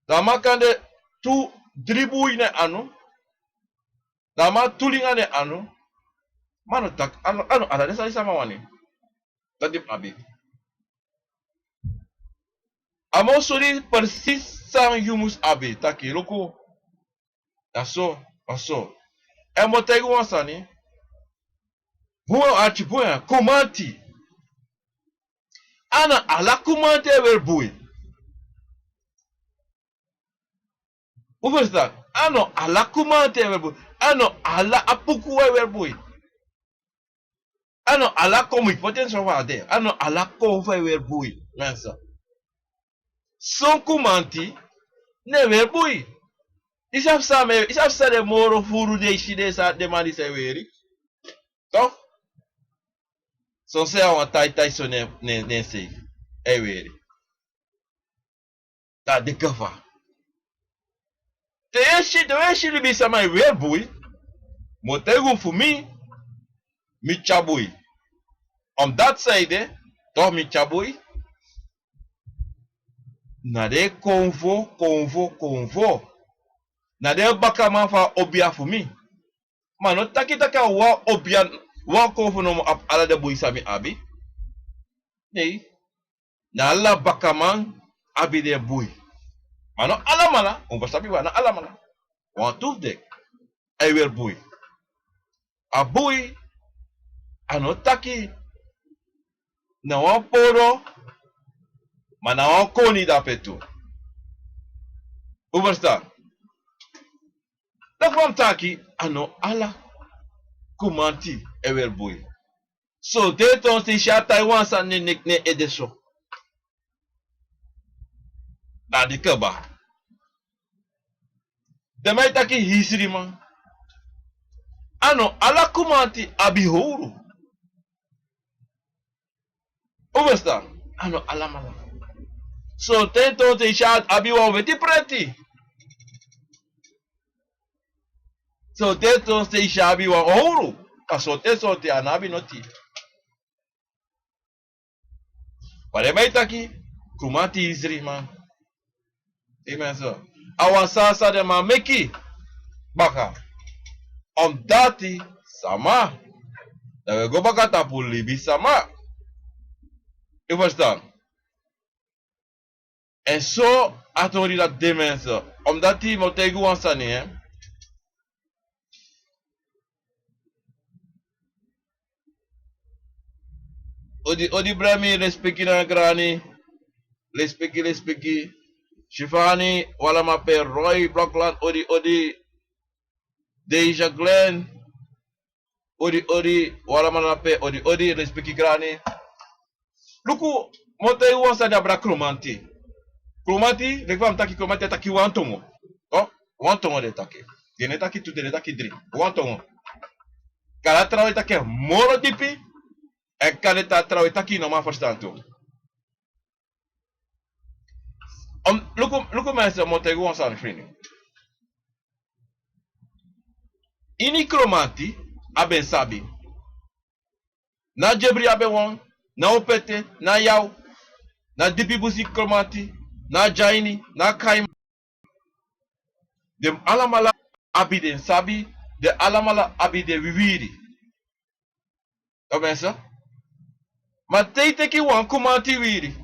Da a man kan de tu, dri bui na en anu. Da a man tu linga na en anu. Ma a no taki, a no, a no ala den sani san a man wani. Dati yu mus abi. A man o sori precies san yu mus abi. Taki, luku. Na so, na so. Èn mi o taigi wan sani. Bun, arki bun, kumanti. A no ala kumanti e weri bui. Un ferstan? A no ala kumanti e weri bui. A no ala apuku e weri bui. A no ala kon, mi poti en so fa a de. A no ala kon fu e weri bui, mensen. Son kumanti no e weri bui. Yu sabi san mi, yu sabi san den moro furu den e si, den san den man disi e weri? Toch? Son sei a wan tai tai so na en, na en, na en sei e weri. Da a de gevaar. Te yu e si, te yu e si libisama e weri bui, mi o taigi unu fu mi, mi tyari bui. Omdat san ede, toch mi tyari bui. Na den konfo, konfo, konfo. Na den bakaman fu a obia fu mi. Ma a no taki taki a wan obia, wan konfo nomo abi ala den bui san mi abi. Nei. Na ala bakaman abi den bui. Ma no alamala, un mus sabi, wan, no alamala. Wantu fu den e weri bui. A bui, a no taki na wan poro, ma na wan koni de ape tu. Un ferstan? Dati wan taki, a no ala kumanti e weri bui. Sonten, sonten yu si a tai wan sani na en ede so, da a de kaba. Den man e taki hisriman. A no ala kumanti abi howru. Un ferstan? A no alamala. Sonten, sonten yu si a abi wan weti preti. Sonten, sonten yu si a abi wan owru. Ma sonten, sonten a no abi noti. Ma den man e taki, kumanti hisriman. Amen so. A wan sani san den man meki baka. Omdati sama, dan wi e go baka tapu libisama. Yu ferstan? Èn so a tori dati de, mensen. Omdati mi o taigi wan sani, hè. Odi, odi, Brami, lespeki na grani. Lespeki, lespeki. Shifani, Walamape, Roy, Blokland, odi, odi. Deja Glen, odi, odi, Walamape, odi, odi, lespeki grani. Luku, mi o taigi wan sani, abra Kromanti. Kromanti, leki fa mi taki, Kromanti e taki wan tongo. Oh, wan tongo den e taki. Den no e taki tu, den no e taki dri. Wan tongo. Kande trawan e taki moro dipi. Èn kande trawan e taki, yu no man ferstan tu. Om, luku, luku mensen, mi o taigi wan sani, frindi. Ini Kromanti, a ben sabi. Na Jebri a ben wan, na Opete, na Yaw, na Dipi Busi Kromanti, na Jaini, na Kaima. Den alamala abi den sabi, den alamala abi den wiwiri. Omen so. Ma te yu teki wan Kromanti wiwiri,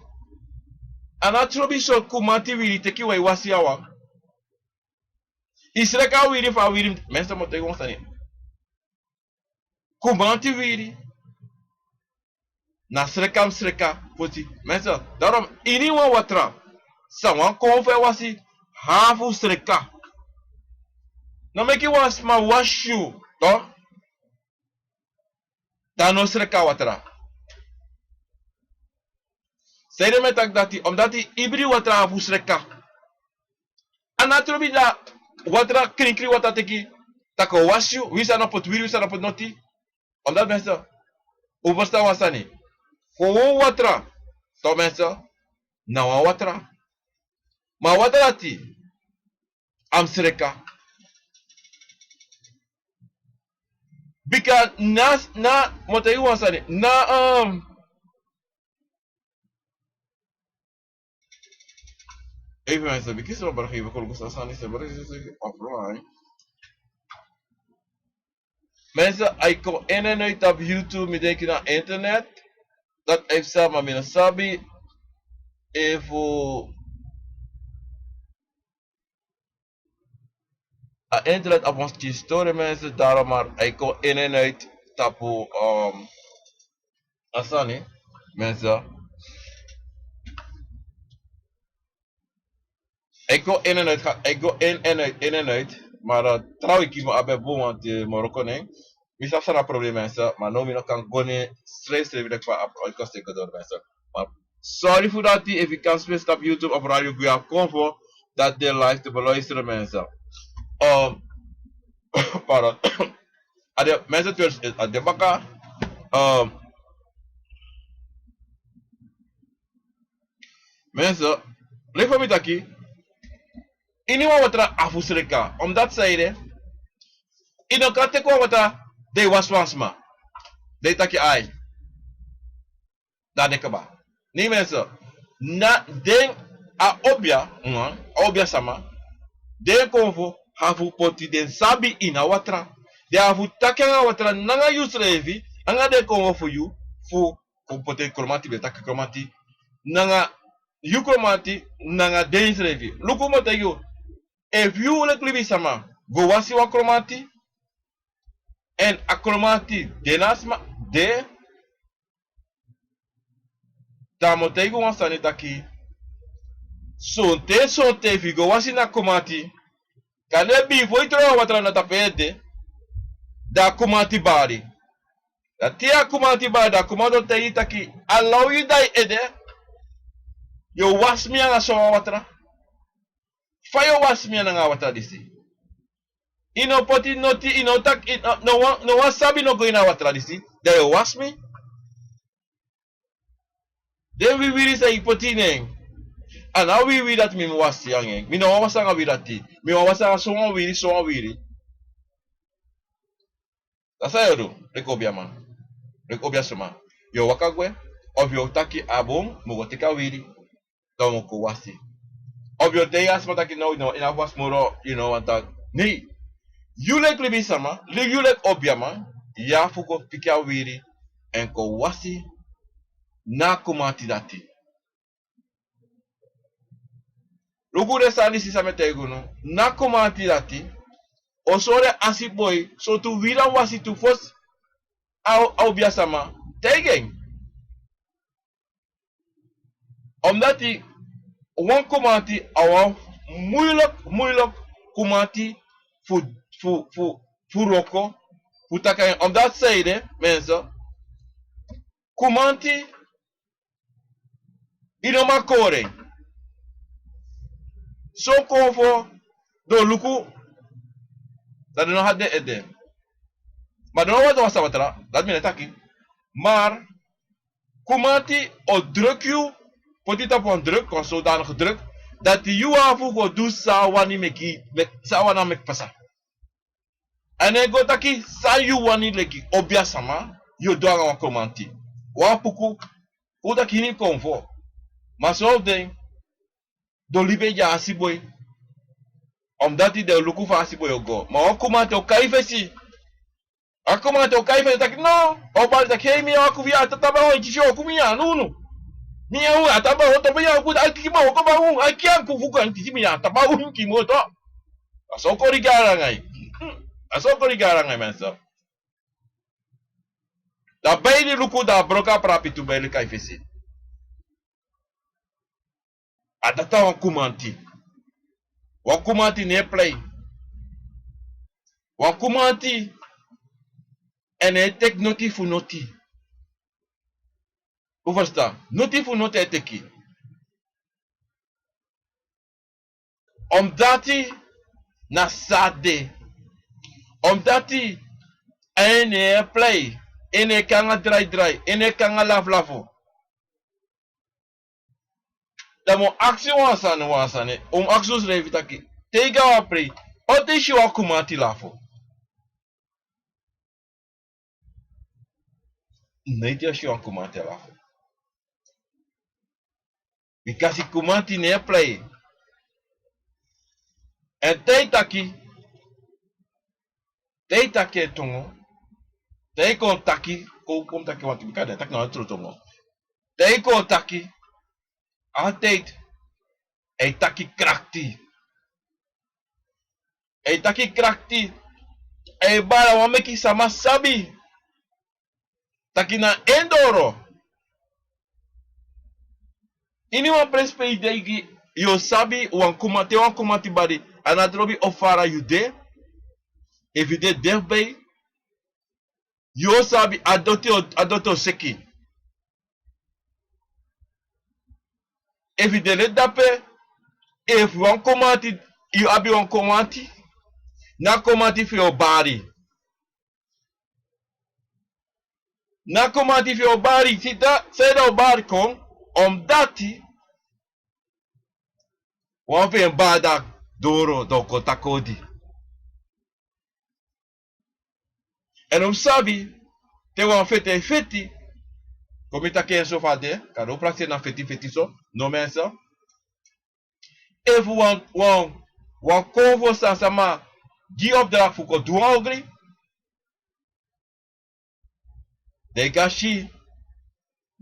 a no trobi so Kromanti wiwiri teki wan e wasi a wan. Yu sreka a wiwiri fu a wiwiri, mensen, mi o taigi wan sani. Kromanti wiwiri na sreka mi sreka poti. Mensen, daarom ini wan watra san wan konfo e wasi, hafu sreka. No meki wan sma wasi yu, toch? Dan no sreka a watra. Sanede mi e taki dati? Omdati ibri watra hafu sreka. A no trobi da watra, krinkrin watra teki, taki a o wasi yu, winsi a no poti wiwiri, winsi a no poti noti. Omdati, mensen, un ferstan wan sani. Fu wan watra, toch, mensen, na wan watra. Ma a watra dati, a mus sreka. Bika na, na, mi o taigi wan sani, na, um, even mensen, bika so, maar even kon ik zo sani se, maar is het offline. Mensen, a e kon in en uit op YouTube, mi denki na internet. Dat a e psa, ma mi no sabi efu a internet abi wan skin story, mensen, daarom, maar a e kon in en uit tapu, um, a sani, mensen. A e kon in en uit, a e kon in en uit, in en uit. Maar, uh, trouwens, ik moet hebben, want, uh, Morocco, nee. Mi sabi san na a problem, mensen. Maar now mi no kan go ne schrijf, schrijf, like, van, ik kan steken door, mensen. Maar sorry voor dat, if you kan spelen op YouTube of radio, we are convo, dat de live te beluisteren, mensen. Um, pardon. A de mensen, dus, a de baka. Um, mensen, blijf voor mi taki. Ini wan watra a fu sreka. Omdat zij de, ini kan teki wan watra, den e wasi wan sma. Den e taki ai. Dan den kaba. Nee, mensen. Na den a obia, mm, a obia sama. Den konfo, a fu poti den sabi ini a watra. Den a fu taki nanga watra, nanga yusrefi, nanga den konfo fu yu, fu, fu poti kromanti, ben taki kromanti. Nanga yu kromanti, nanga den srefi. Luku mi o taigi yu. Efu yu leki libisama go wasi wan kromanti, èn a kromanti de na sma, de, dan mi o taigi wan sani taki, sonten, sonten efu yu go wasi na kromanti, kande bifo yu tron wan watra na tapu ede, dan a kromanti bari. Dan te a kromanti bari, dan a kromanti o taigi yu taki, a law yu daai ede, yu o wasi mi nanga sowan watra. Fa yu o wasi mi nanga a watra disi? Yu no poti noti, yu no taki, yu no, no wan, no wan sabi no go ini a watra disi, dan yu o wasi mi. Den wiwiri san yu poti ini en, a no wiwiri dati mi mus wasi nanga en. Mi no wani wasi nanga wiwiri dati. Mi wani wasi nanga sowan wiwiri, sowan wiwiri. Dati san yu o du, leki obiaman, leki obiasma. Yu o waka gwe, of yu o taki a bun, mi o go teki a wiwiri. Dan wi o kon wasi. Of yu o taigi a sma taki no, no, ini a wasi moro, yu no wani taki. Nee. Yu leki libisama, leki yu leki obiaman, yu abi fu kon piki a wiwiri, èn kon wasi na a kromanti dati. Luku den sani disi san mi e taigi unu, na a kromanti dati, o sori a siboi, sortu wiwiri a wasi tu fosi, a, a obiasama, taigi en. Omdati wan kromanti a wan moeilijk, moeilijk kromanti fu, fu, fu, fu wroko, fu taki en. Omdati sanede, mensen, kromanti, yu no man kori en. Son konfo, den o luku, dan den no hati den ede. Ma den no wani wasi a watra, dati mi e taki. Maar kromanti o druk yu, poti yu tapu wan druk, wan zodanige druk, dati yu abi fu go du san a wani meki, mek-, san a wani a meki pasa. Èn a e go taki san yu wani leki obiasama, yu o du nanga wan kromanti. Wan puku, fu taki ini konfo. Ma son fu den, den o libi e gi a siboi. Omdati den o luku fa a siboi o go. Ma wan kromanti o kai fesi. A kromanti o kai fesi taki no. O bari taki, hei, mi e waka fu yu, a tata bari o kisi yu, o kon mi ya, nunu. Mi ya, a tata bari o topo ya, o kon, a kisi mi, o kon bari, a kisi mi, a tata bari o kisi mi, o to. A so kon di gara nanga yu. A so kon di gara nanga yu, mensen. Dan ben yu luku, dan a broko a prapi tu, ben yu kai fesi. A dati a wan kromanti. Wan kromanti no e plei. Wan kromanti, èn no e teki noti fu noti. Un ferstan? Noti fu noti a e teki. Omdati na san a de. Omdati en no e plei. En no e kon nanga draidrai. En no e kon nanga lafulafu. Dan mi o aksi wan sani, wan sani. Un mus aksi unsrefi taki, te i go na wan prei, o te i si wan kumanti lafo? Noiti i o si wan kumanti lafo. Bikasi kumanti no e prei. Èn te i taki, te i taki en tongo, te i kon taki, kon, kon taki wantu, bika den e taki na wan tron tongo. Te i kon taki, altijd, a e taki krakti. A e taki krakti. A e bari, a wani meki sama sabi taki na en doro. Ini wan presi pe i de, yu o sabi wan kumanti, te wan kumanti bari, a no drobi o fara yu de. Efu yu de dichtbij, yu o sabi a doti o, a doti o seki. Efu yu de leti dape, efu wan kumanti, yu abi wan kumanti, na kumanti fu yu o bari. Na kumanti fu yu o bari, sita, san ede a o bari kon, omdati wan fu en bada doro, dan a o kon taki odi. Èn un mus sabi, te wan feti e feti, kon mi taki en so fa a de, kande un prakseri na feti feti so, no mensen. Efu wan, wan, wan konfo sani, sama gi opdracht fu kon du wan ogri, dan yu kan si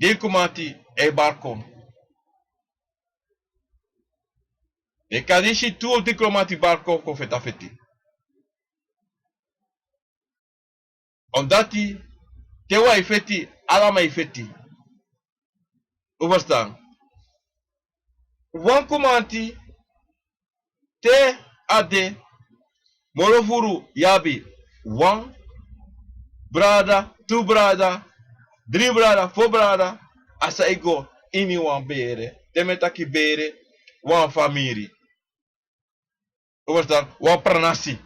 den kumanti e bari kon. Den kan si tu of dri kumanti bari kon, kon feti a feti. Omdati te wan e feti, alamala e feti. Un ferstan? Wan kumanti, te a de moro furu, yu abi wan brada, tu brada, dri brada, fo brada, a sa e go ini wan bere. Te mi e taki bere, wan famiri. Un ferstan? Wan pranasi.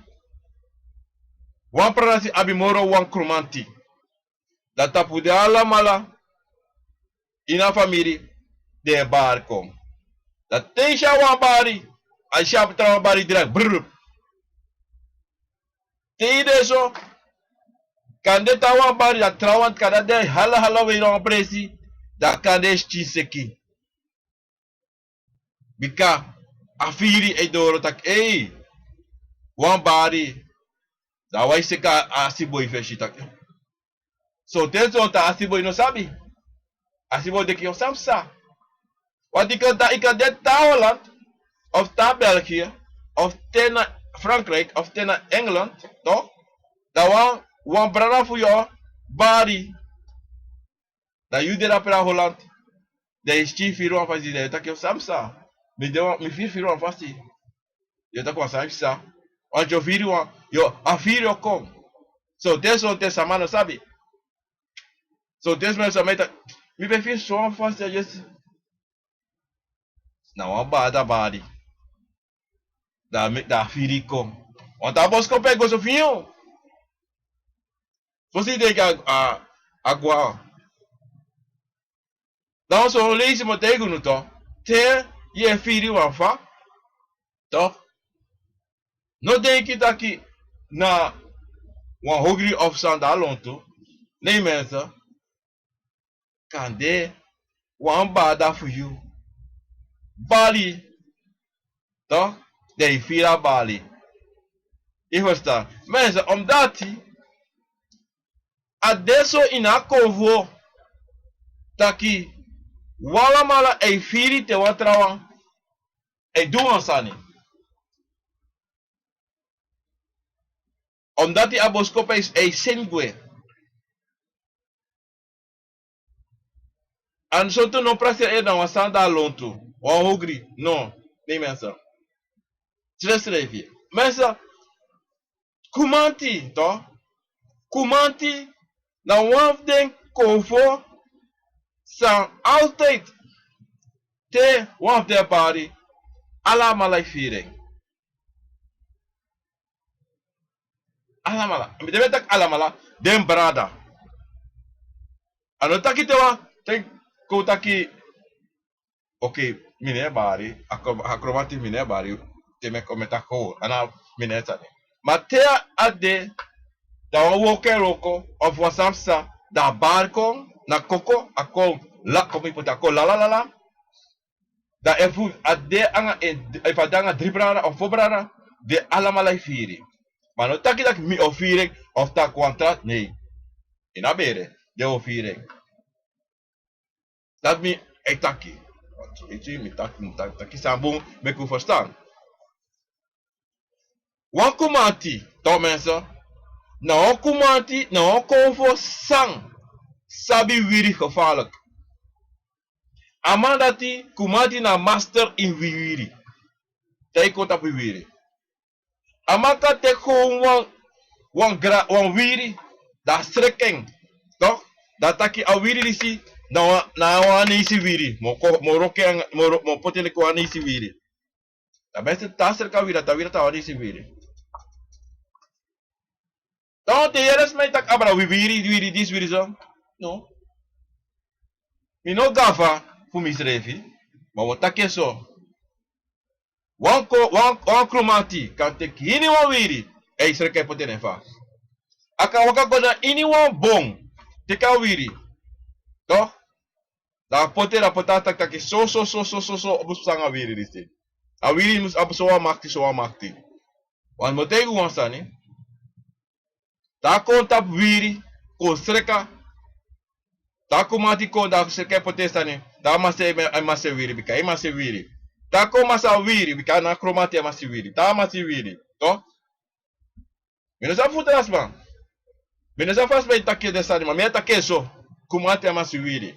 Wan pranasi abi moro wan kumanti. Dan tapu den alamala ini a famiri, den e bari kon. Dan te yu si a wan bari, a si a trawan bari direkt, brrr. Te yu de so, kande trawan bari, dan trawan, kande a de hala hala wan presi, dan kande a e skin seki. Bika a firi e doro taki, ei, wan bari, dan a wai seki a asiboi fesi taki. Sonten, sonten a asiboi no sabi. A asiboi denki, yu san psa. Want yu kan, yu kan de te na Holland, of te na België, of te na Frankrijk, of te na Engeland, toch? Dan wan, wan brada fu yu o bari. Dan yu de dape na Holland. Dan yu si firi wan fasi, dan yu taki, yu san psa. Mi de wan, mi firi firi wan fasi. Yu o taki wan sani psa. Want yu o firi wan, yu o, a firi o kon. Sonten, sonten sama no sabi. Sonten, sonten sama e taki, mi ben firi so wan fasi, yes. Na wan bada bari. Dan a meki, dan a firi kon. Want a boskopu e go so fi yu. Fosi yu denki a, a, a gwa. Dan so leisi mi o taigi unu toch. Te yu e firi wan fa, toch? No denki taki na wan ogri of san, dan a lontu. Nee mensen. Kande wan bada fu yu bari, toch? Dan yu firi a bari. Yu ferstan? Mensen, omdati a de so ini a konfo taki wi alamala e firi te wan trawan e du wan sani. Omdati a boskopu e, e seni gwe. A no so tu, no prakseri ede na wan sani, dan a lontu. Wan ogri. No. Nee mensen. Srefsrefi. Mensen, kumanti, toch? Kumanti na wan fu den konfo san altijd te wan fu den bari, alamala e firi en. Alamala. Mi de, mi e taki alamala, den brada. A no taki te wan, te kon taki, oké, Mi no e bari, a kro-, a kromanti mi no e bari, te mi e kon mi e taki o, a na mi no e sani. Ma te a de, da wan wooko e wooko, of wan sani psa, da a bari kon, na koko, a kon, la, kon mi poti a kon, la, la, la, la. Da efu a de anga en, efu a de anga dri brada, of fo brada, den alamala e firi. Ma no taki taki mi o firi en, of taki wan tra, nee. Yu no bere, den o firi en. Dati mi e taki. Iti mi taki, mi taki, taki san bun, meki un ferstan. Wan kromanti, toch mensen, na wan kromanti, na wan konfo san sabi wiri gevaarlijk. A man dati, kromanti na master in wiri. Te a kon tapu wiri. A man kan teki gewoon wan, wan gra-, wan wiri, da a sreki en, toch? Da a taki a wiri disi, na wan, na wan aneisi wiri. Mi o ko-, mi o roki en, mi o ro-, mi o poti en leki wan aneisi wiri. Da mensen te a sreki a wiri, da a wiri na wan aneisi wiri. Dan te yere sma e taki abra wi wiri, wiri disi, wiri so. No. Mi no gafa fu misrefi, ma wi o taki en so. Wan ko-, wan, wan kromanti kan teki iniwan wiri, e sreki en poti en fasi. A kan waka go na iniwan bon, teki a wiri. Toch? Da a poti en, da a poti a taki taki so, so, so, a mus psa anga wiri disi. A wiri mus abi so wan makti, so wan makti. Want mi o taigi un wan sani. Te a kon tapu wiri, kon sreki a. Te a kromanti kon, da a sreki en poti en sani. Te a masi, a masi wiri, bika a masi wiri. Te a kon masi wiri, bika na kromanti a masi wiri. Te a masi wiri, toch? Mi no sabi fu tra sma. Mi no sabi fa sma e taki den sani, ma mi e taki en so. Kromanti a masi wiri.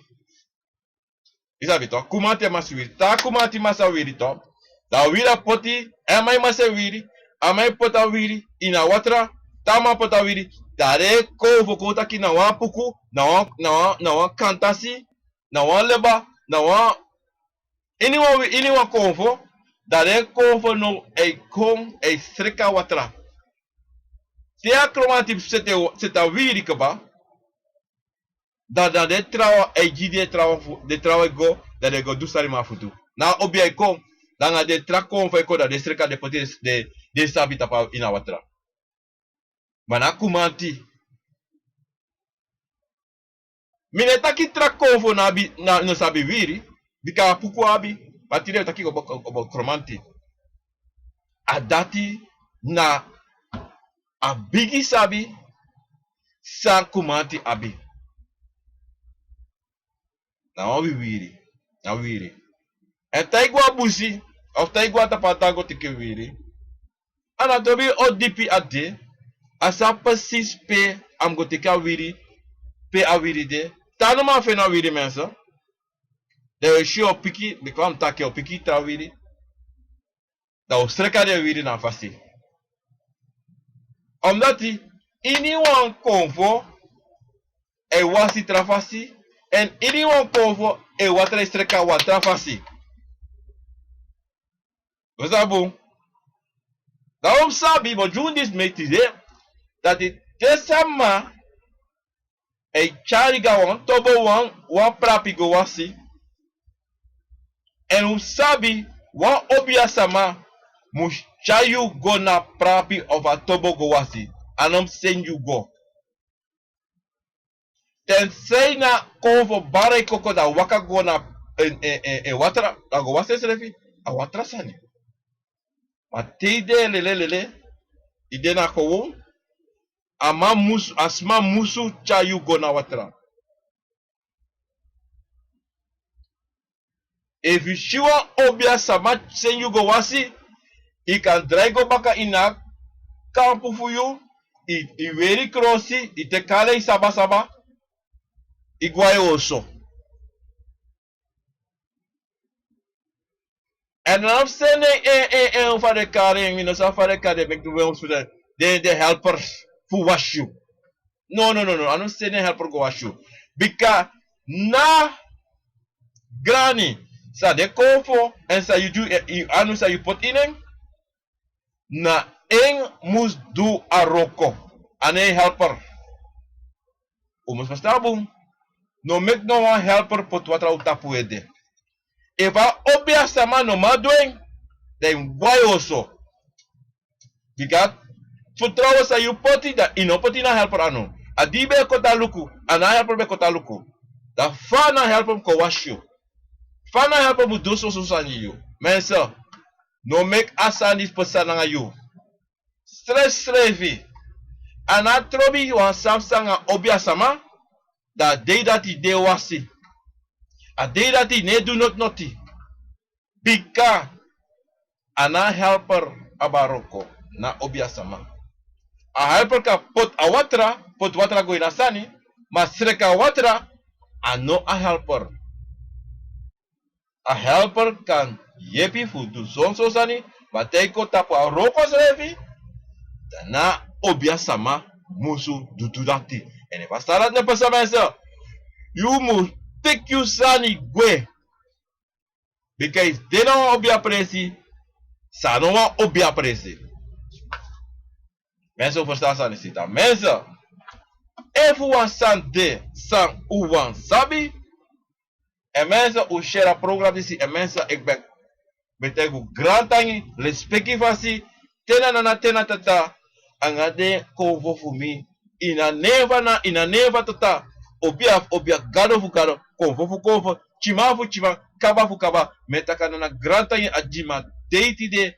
I sabi toch, kromanti a masi wiri. Te a kromanti masi wiri toch, da a wiri a poti, a man e masi wiri, a man e poti a wiri ini a watra, te a man poti a wiri, da den e kon fu kon taki na wan puku, na wan, na wan, na wan kantasi, na wan leba, na wan, iniwan wi-, iniwan konfo, da den e kon fu no, e kon, e sreki a watra. Te a kromanti seti, seti a wiri kaba, da, da den trawan, e gi den trawan fu, den trawan e go, da den go du san den man fu du. Na obia e kon, da anga den tra konfo e kon, da den sreki a, den poti den, den sabi tapu ini a watra. Ma na kromanti. Mi no e taki tra konfo no abi, na, no sabi wiri, bika a puku abi, ma tide mi e taki go bo, go bo kromanti. A dati na a bigi sabi san kromanti abi. Na wan wiwiri, na wiri. Èn te a e go a busi, of te a e go a tapu a tan go teki wiri, a no tobi o dipi a de, a sabi precies pe a mus go teki a wiri, pe a wiri de. Te a no man feni a wiri, mensen, dan yu o si yu o piki, bika wan mus taki yu o piki tra wiri. Dan yu o sreka den wiri na a fasi. Omdati iniwan konfo e wasi tra fasi, èn iniwan konfo e watra e sreka wan tra fasi. Un sabi bun. Dan un sabi, ma gi un disi meti de, dati te sama e tyari go a wan tobo, wan, wan prapi go wasi. Èn un sabi, wan obia sama mus tyari yu go na prapi of a tobo go wasi. A no mus seni yu go. Tenzij na konfo bari koko, dan waka go na en, en, en, en watra, dan go wasi ensrefi a watra sani. Ma te yu de lele lele, yu de na gewoon, a man mus, a sma musu tyari yu go na watra. Efu yu si wan obia sama seni yu go wasi, yu kan drai go baka ini a kampu fu yu, yu, yu weri krosi, yu teki ala yu sabasaba, yu go na yu oso. Èn a no fu seni en, en, en, en, fa den e kari en, mi no sabi fa den e kari den, meki den, den, den helpers fu wasi yu. No, no, no, no, a no fu seni en helper go wasi yu. Bika na grani san de konfo, èn san yu du, eh, yu anu san yu poti ini en, na en mus du a wroko. A no en helper. Un mus ferstan bun. No meki no wan helper poti watra na un tapu ede. Efu a obiasama no man du en, dan yu mus gwe na yu oso. Bika a fertrowen san yu poti, dan yu no poti na helper anu. A di yu ben e kon tan luku, a no a helper ben e kon tan luku. Dan fa na helper mus kon wasi yu? Fa na helper mus du soso sani gi yu? Mensen, no meki a sani disi pasa nanga yu. Srefsrefi, a no trobi wan sani pasa nanga obiasama, dan a dei dati yu de wasi. A dei dati yu no e du noti noti. Bika a no a helper abi a wroko, na obiasama. A helper kan poti a watra, poti watra go ini a sani, ma sreki a watra, a no a helper. A helper kan yepi fu du sonso sani, ma te yu kon tapu a wroko srefi, dan na obiasama musu du dati. Èn efu a sani dati no pasa, mensen, yu mus teki yu sani gwe. Bika yu de na wan obiapresi, san no wan obiapresi. Mensen, un ferstan a sani disi. Mensen, efu wan sani de san un wani sabi, èn mensen, un share a program disi, èn mensen, ik ben, ben taigi un grantangi, lespeki fasi, te na nana, te na tata, anga den konfo fu mi, ini a nen fu nana, ini a nen fu tata, obia fu obia, gado fu gado, konfo fu konfo, tyiman fu tyiman, kaba fu kaba, mi e taki nana grantangi a gi mi a dei tide,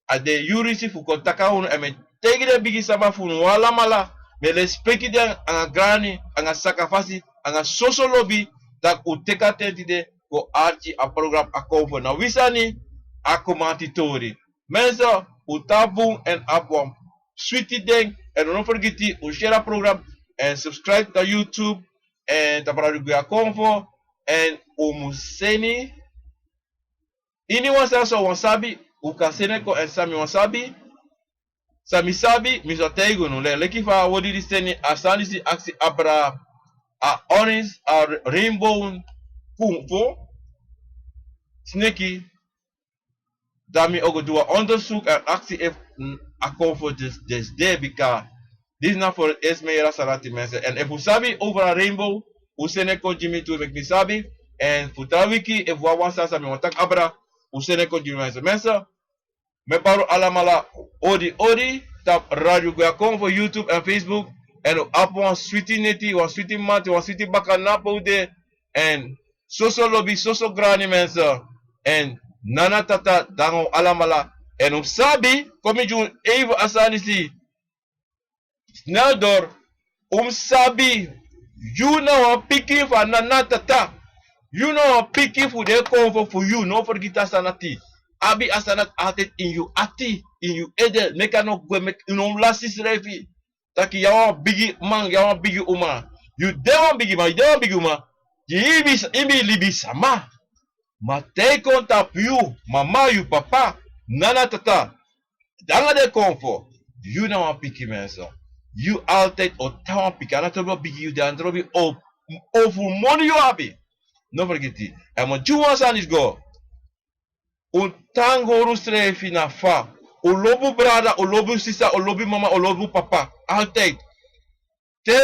a den yuru disi fu kon taki na unu, èn mi e taigi den bigi sama fu unu alamala, mi e lespeki den anga grani, anga sakafasi, anga soso lobi, taki un teki a ten tide kon arki a program A Konfo Na Wi Sani, a Komanti Tori. Mensen, un tan bun èn abi wan switi den, èn un no fergiti, un share a program, èn subscribe na YouTube, èn tapu Radio Gwe A Konfo, èn un mus seni ini wan sani san un wani sabi, un kan seni kon, èn san mi wani sabi, san mi sabi, mi sa taigi unu. Leki fa a odi disi seni, a sani disi aksi abra, a orange, a rainbow, konfo, sneki, dan mi o go du wan onderzoek èn aksi efu, mm, a konfo disi, disi de, bika disi na fu esi mi yere a sani dati, mensen. Èn efu un sabi over a rainbow, un seni kon gi mi tu, meki mi sabi. Èn fu tra wiki, efu wan, wan sani san mi wani taki abra, un seni kon gi mi, mensen. Mensen, mi e bari un alamala odi odi, tapu Radio Gwe A Konfo YouTube èn Facebook. Èn un abi wan switi neti, wan switi mati, wan switi baka na pe un de. Èn soso lobi, soso grani, mensen. Èn nana, tata, dangi un alamala. Èn un sabi, kon mi gi un even a sani disi. Snel door, un mus sabi, yu na wan pikin fu a nana, tata. Yu na wan pikin fu den konfo fu yu, no fergiti a sani dati. Abi a sani dati altijd ini yu ati, ini yu ede, meki a no gwe, meki yu no lasi srefi. Taki yu na wan bigi man, yu na wan bigi uma. Yu de wan bigi man, yu de wan bigi uma. Yu, yu bi, yu bi libisama. Ma te yu kon tapu yu mama, yu papa, nana, tata, nanga den konfo, yu na wan pikin, mensen. Yu altijd o tan wan pikin, a no trobi o bigi yu de, a no trobi o, o fu moni yu abi. No fergiti. Èn mi o gi wan sani disi go. Un tan hori unsrefi na fa un lobi un brada, un lobi un sisa, un lobi un mama, un lobi un papa. Altijd. Te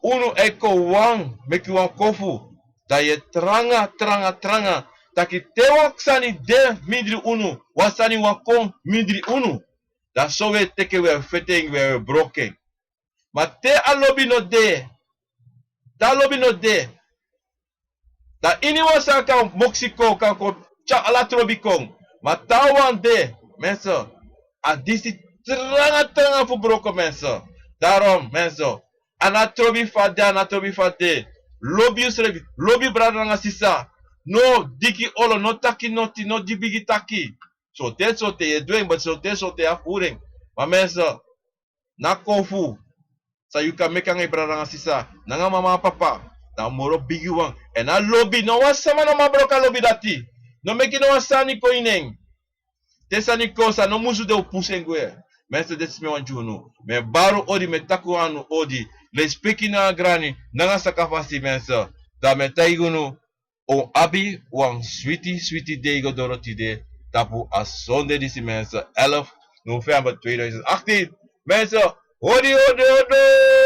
unu e kon wan, meki wan kofu, dan yu e tranga, tranga, tranga. Taki te wan sani de mindri unu, wan sani wani kon mindri unu, dan so wi e teki en, wi e feti en, wi e, wi e broko en. Ma te a lobi no de, te a lobi no de, dan iniwan sani kan moksi kon, kan kon tyari ala trobi kon. Ma te a wan de, mensen, a disi tranga, tranga fu broko, mensen. Daarom, mensen, a no trobi fu a de, a no trobi fu a de. Lobi yusrefi, lobi brada nanga sisa. No diki olo, no taki noti, no gi bigi taki. Sorte, sorte yu e du en, ma sorte, sorte yu e furu en. Ma mensen, na kofu san yu kan meki nanga yu brada nanga sisa, nanga mama, papa, na a moro bigi wan. Èn a lobi, no wan sama no man broko a lobi dati. No meki no wan sani kon ini en. Te sani kon san no musu de, un pusu en gwe. Mensen, disi mi wani gi unu. Mi e bari un odi, mi e taki unu odi. Lespeki nanga grani, nanga sakafasi, mensen. Dan mi e taigi unu, un abi wan switi, switi dei go doro tide, tapu a sonde disi, mensen, elf november tweeduizend achttien. Mensen, odi, odi, odi!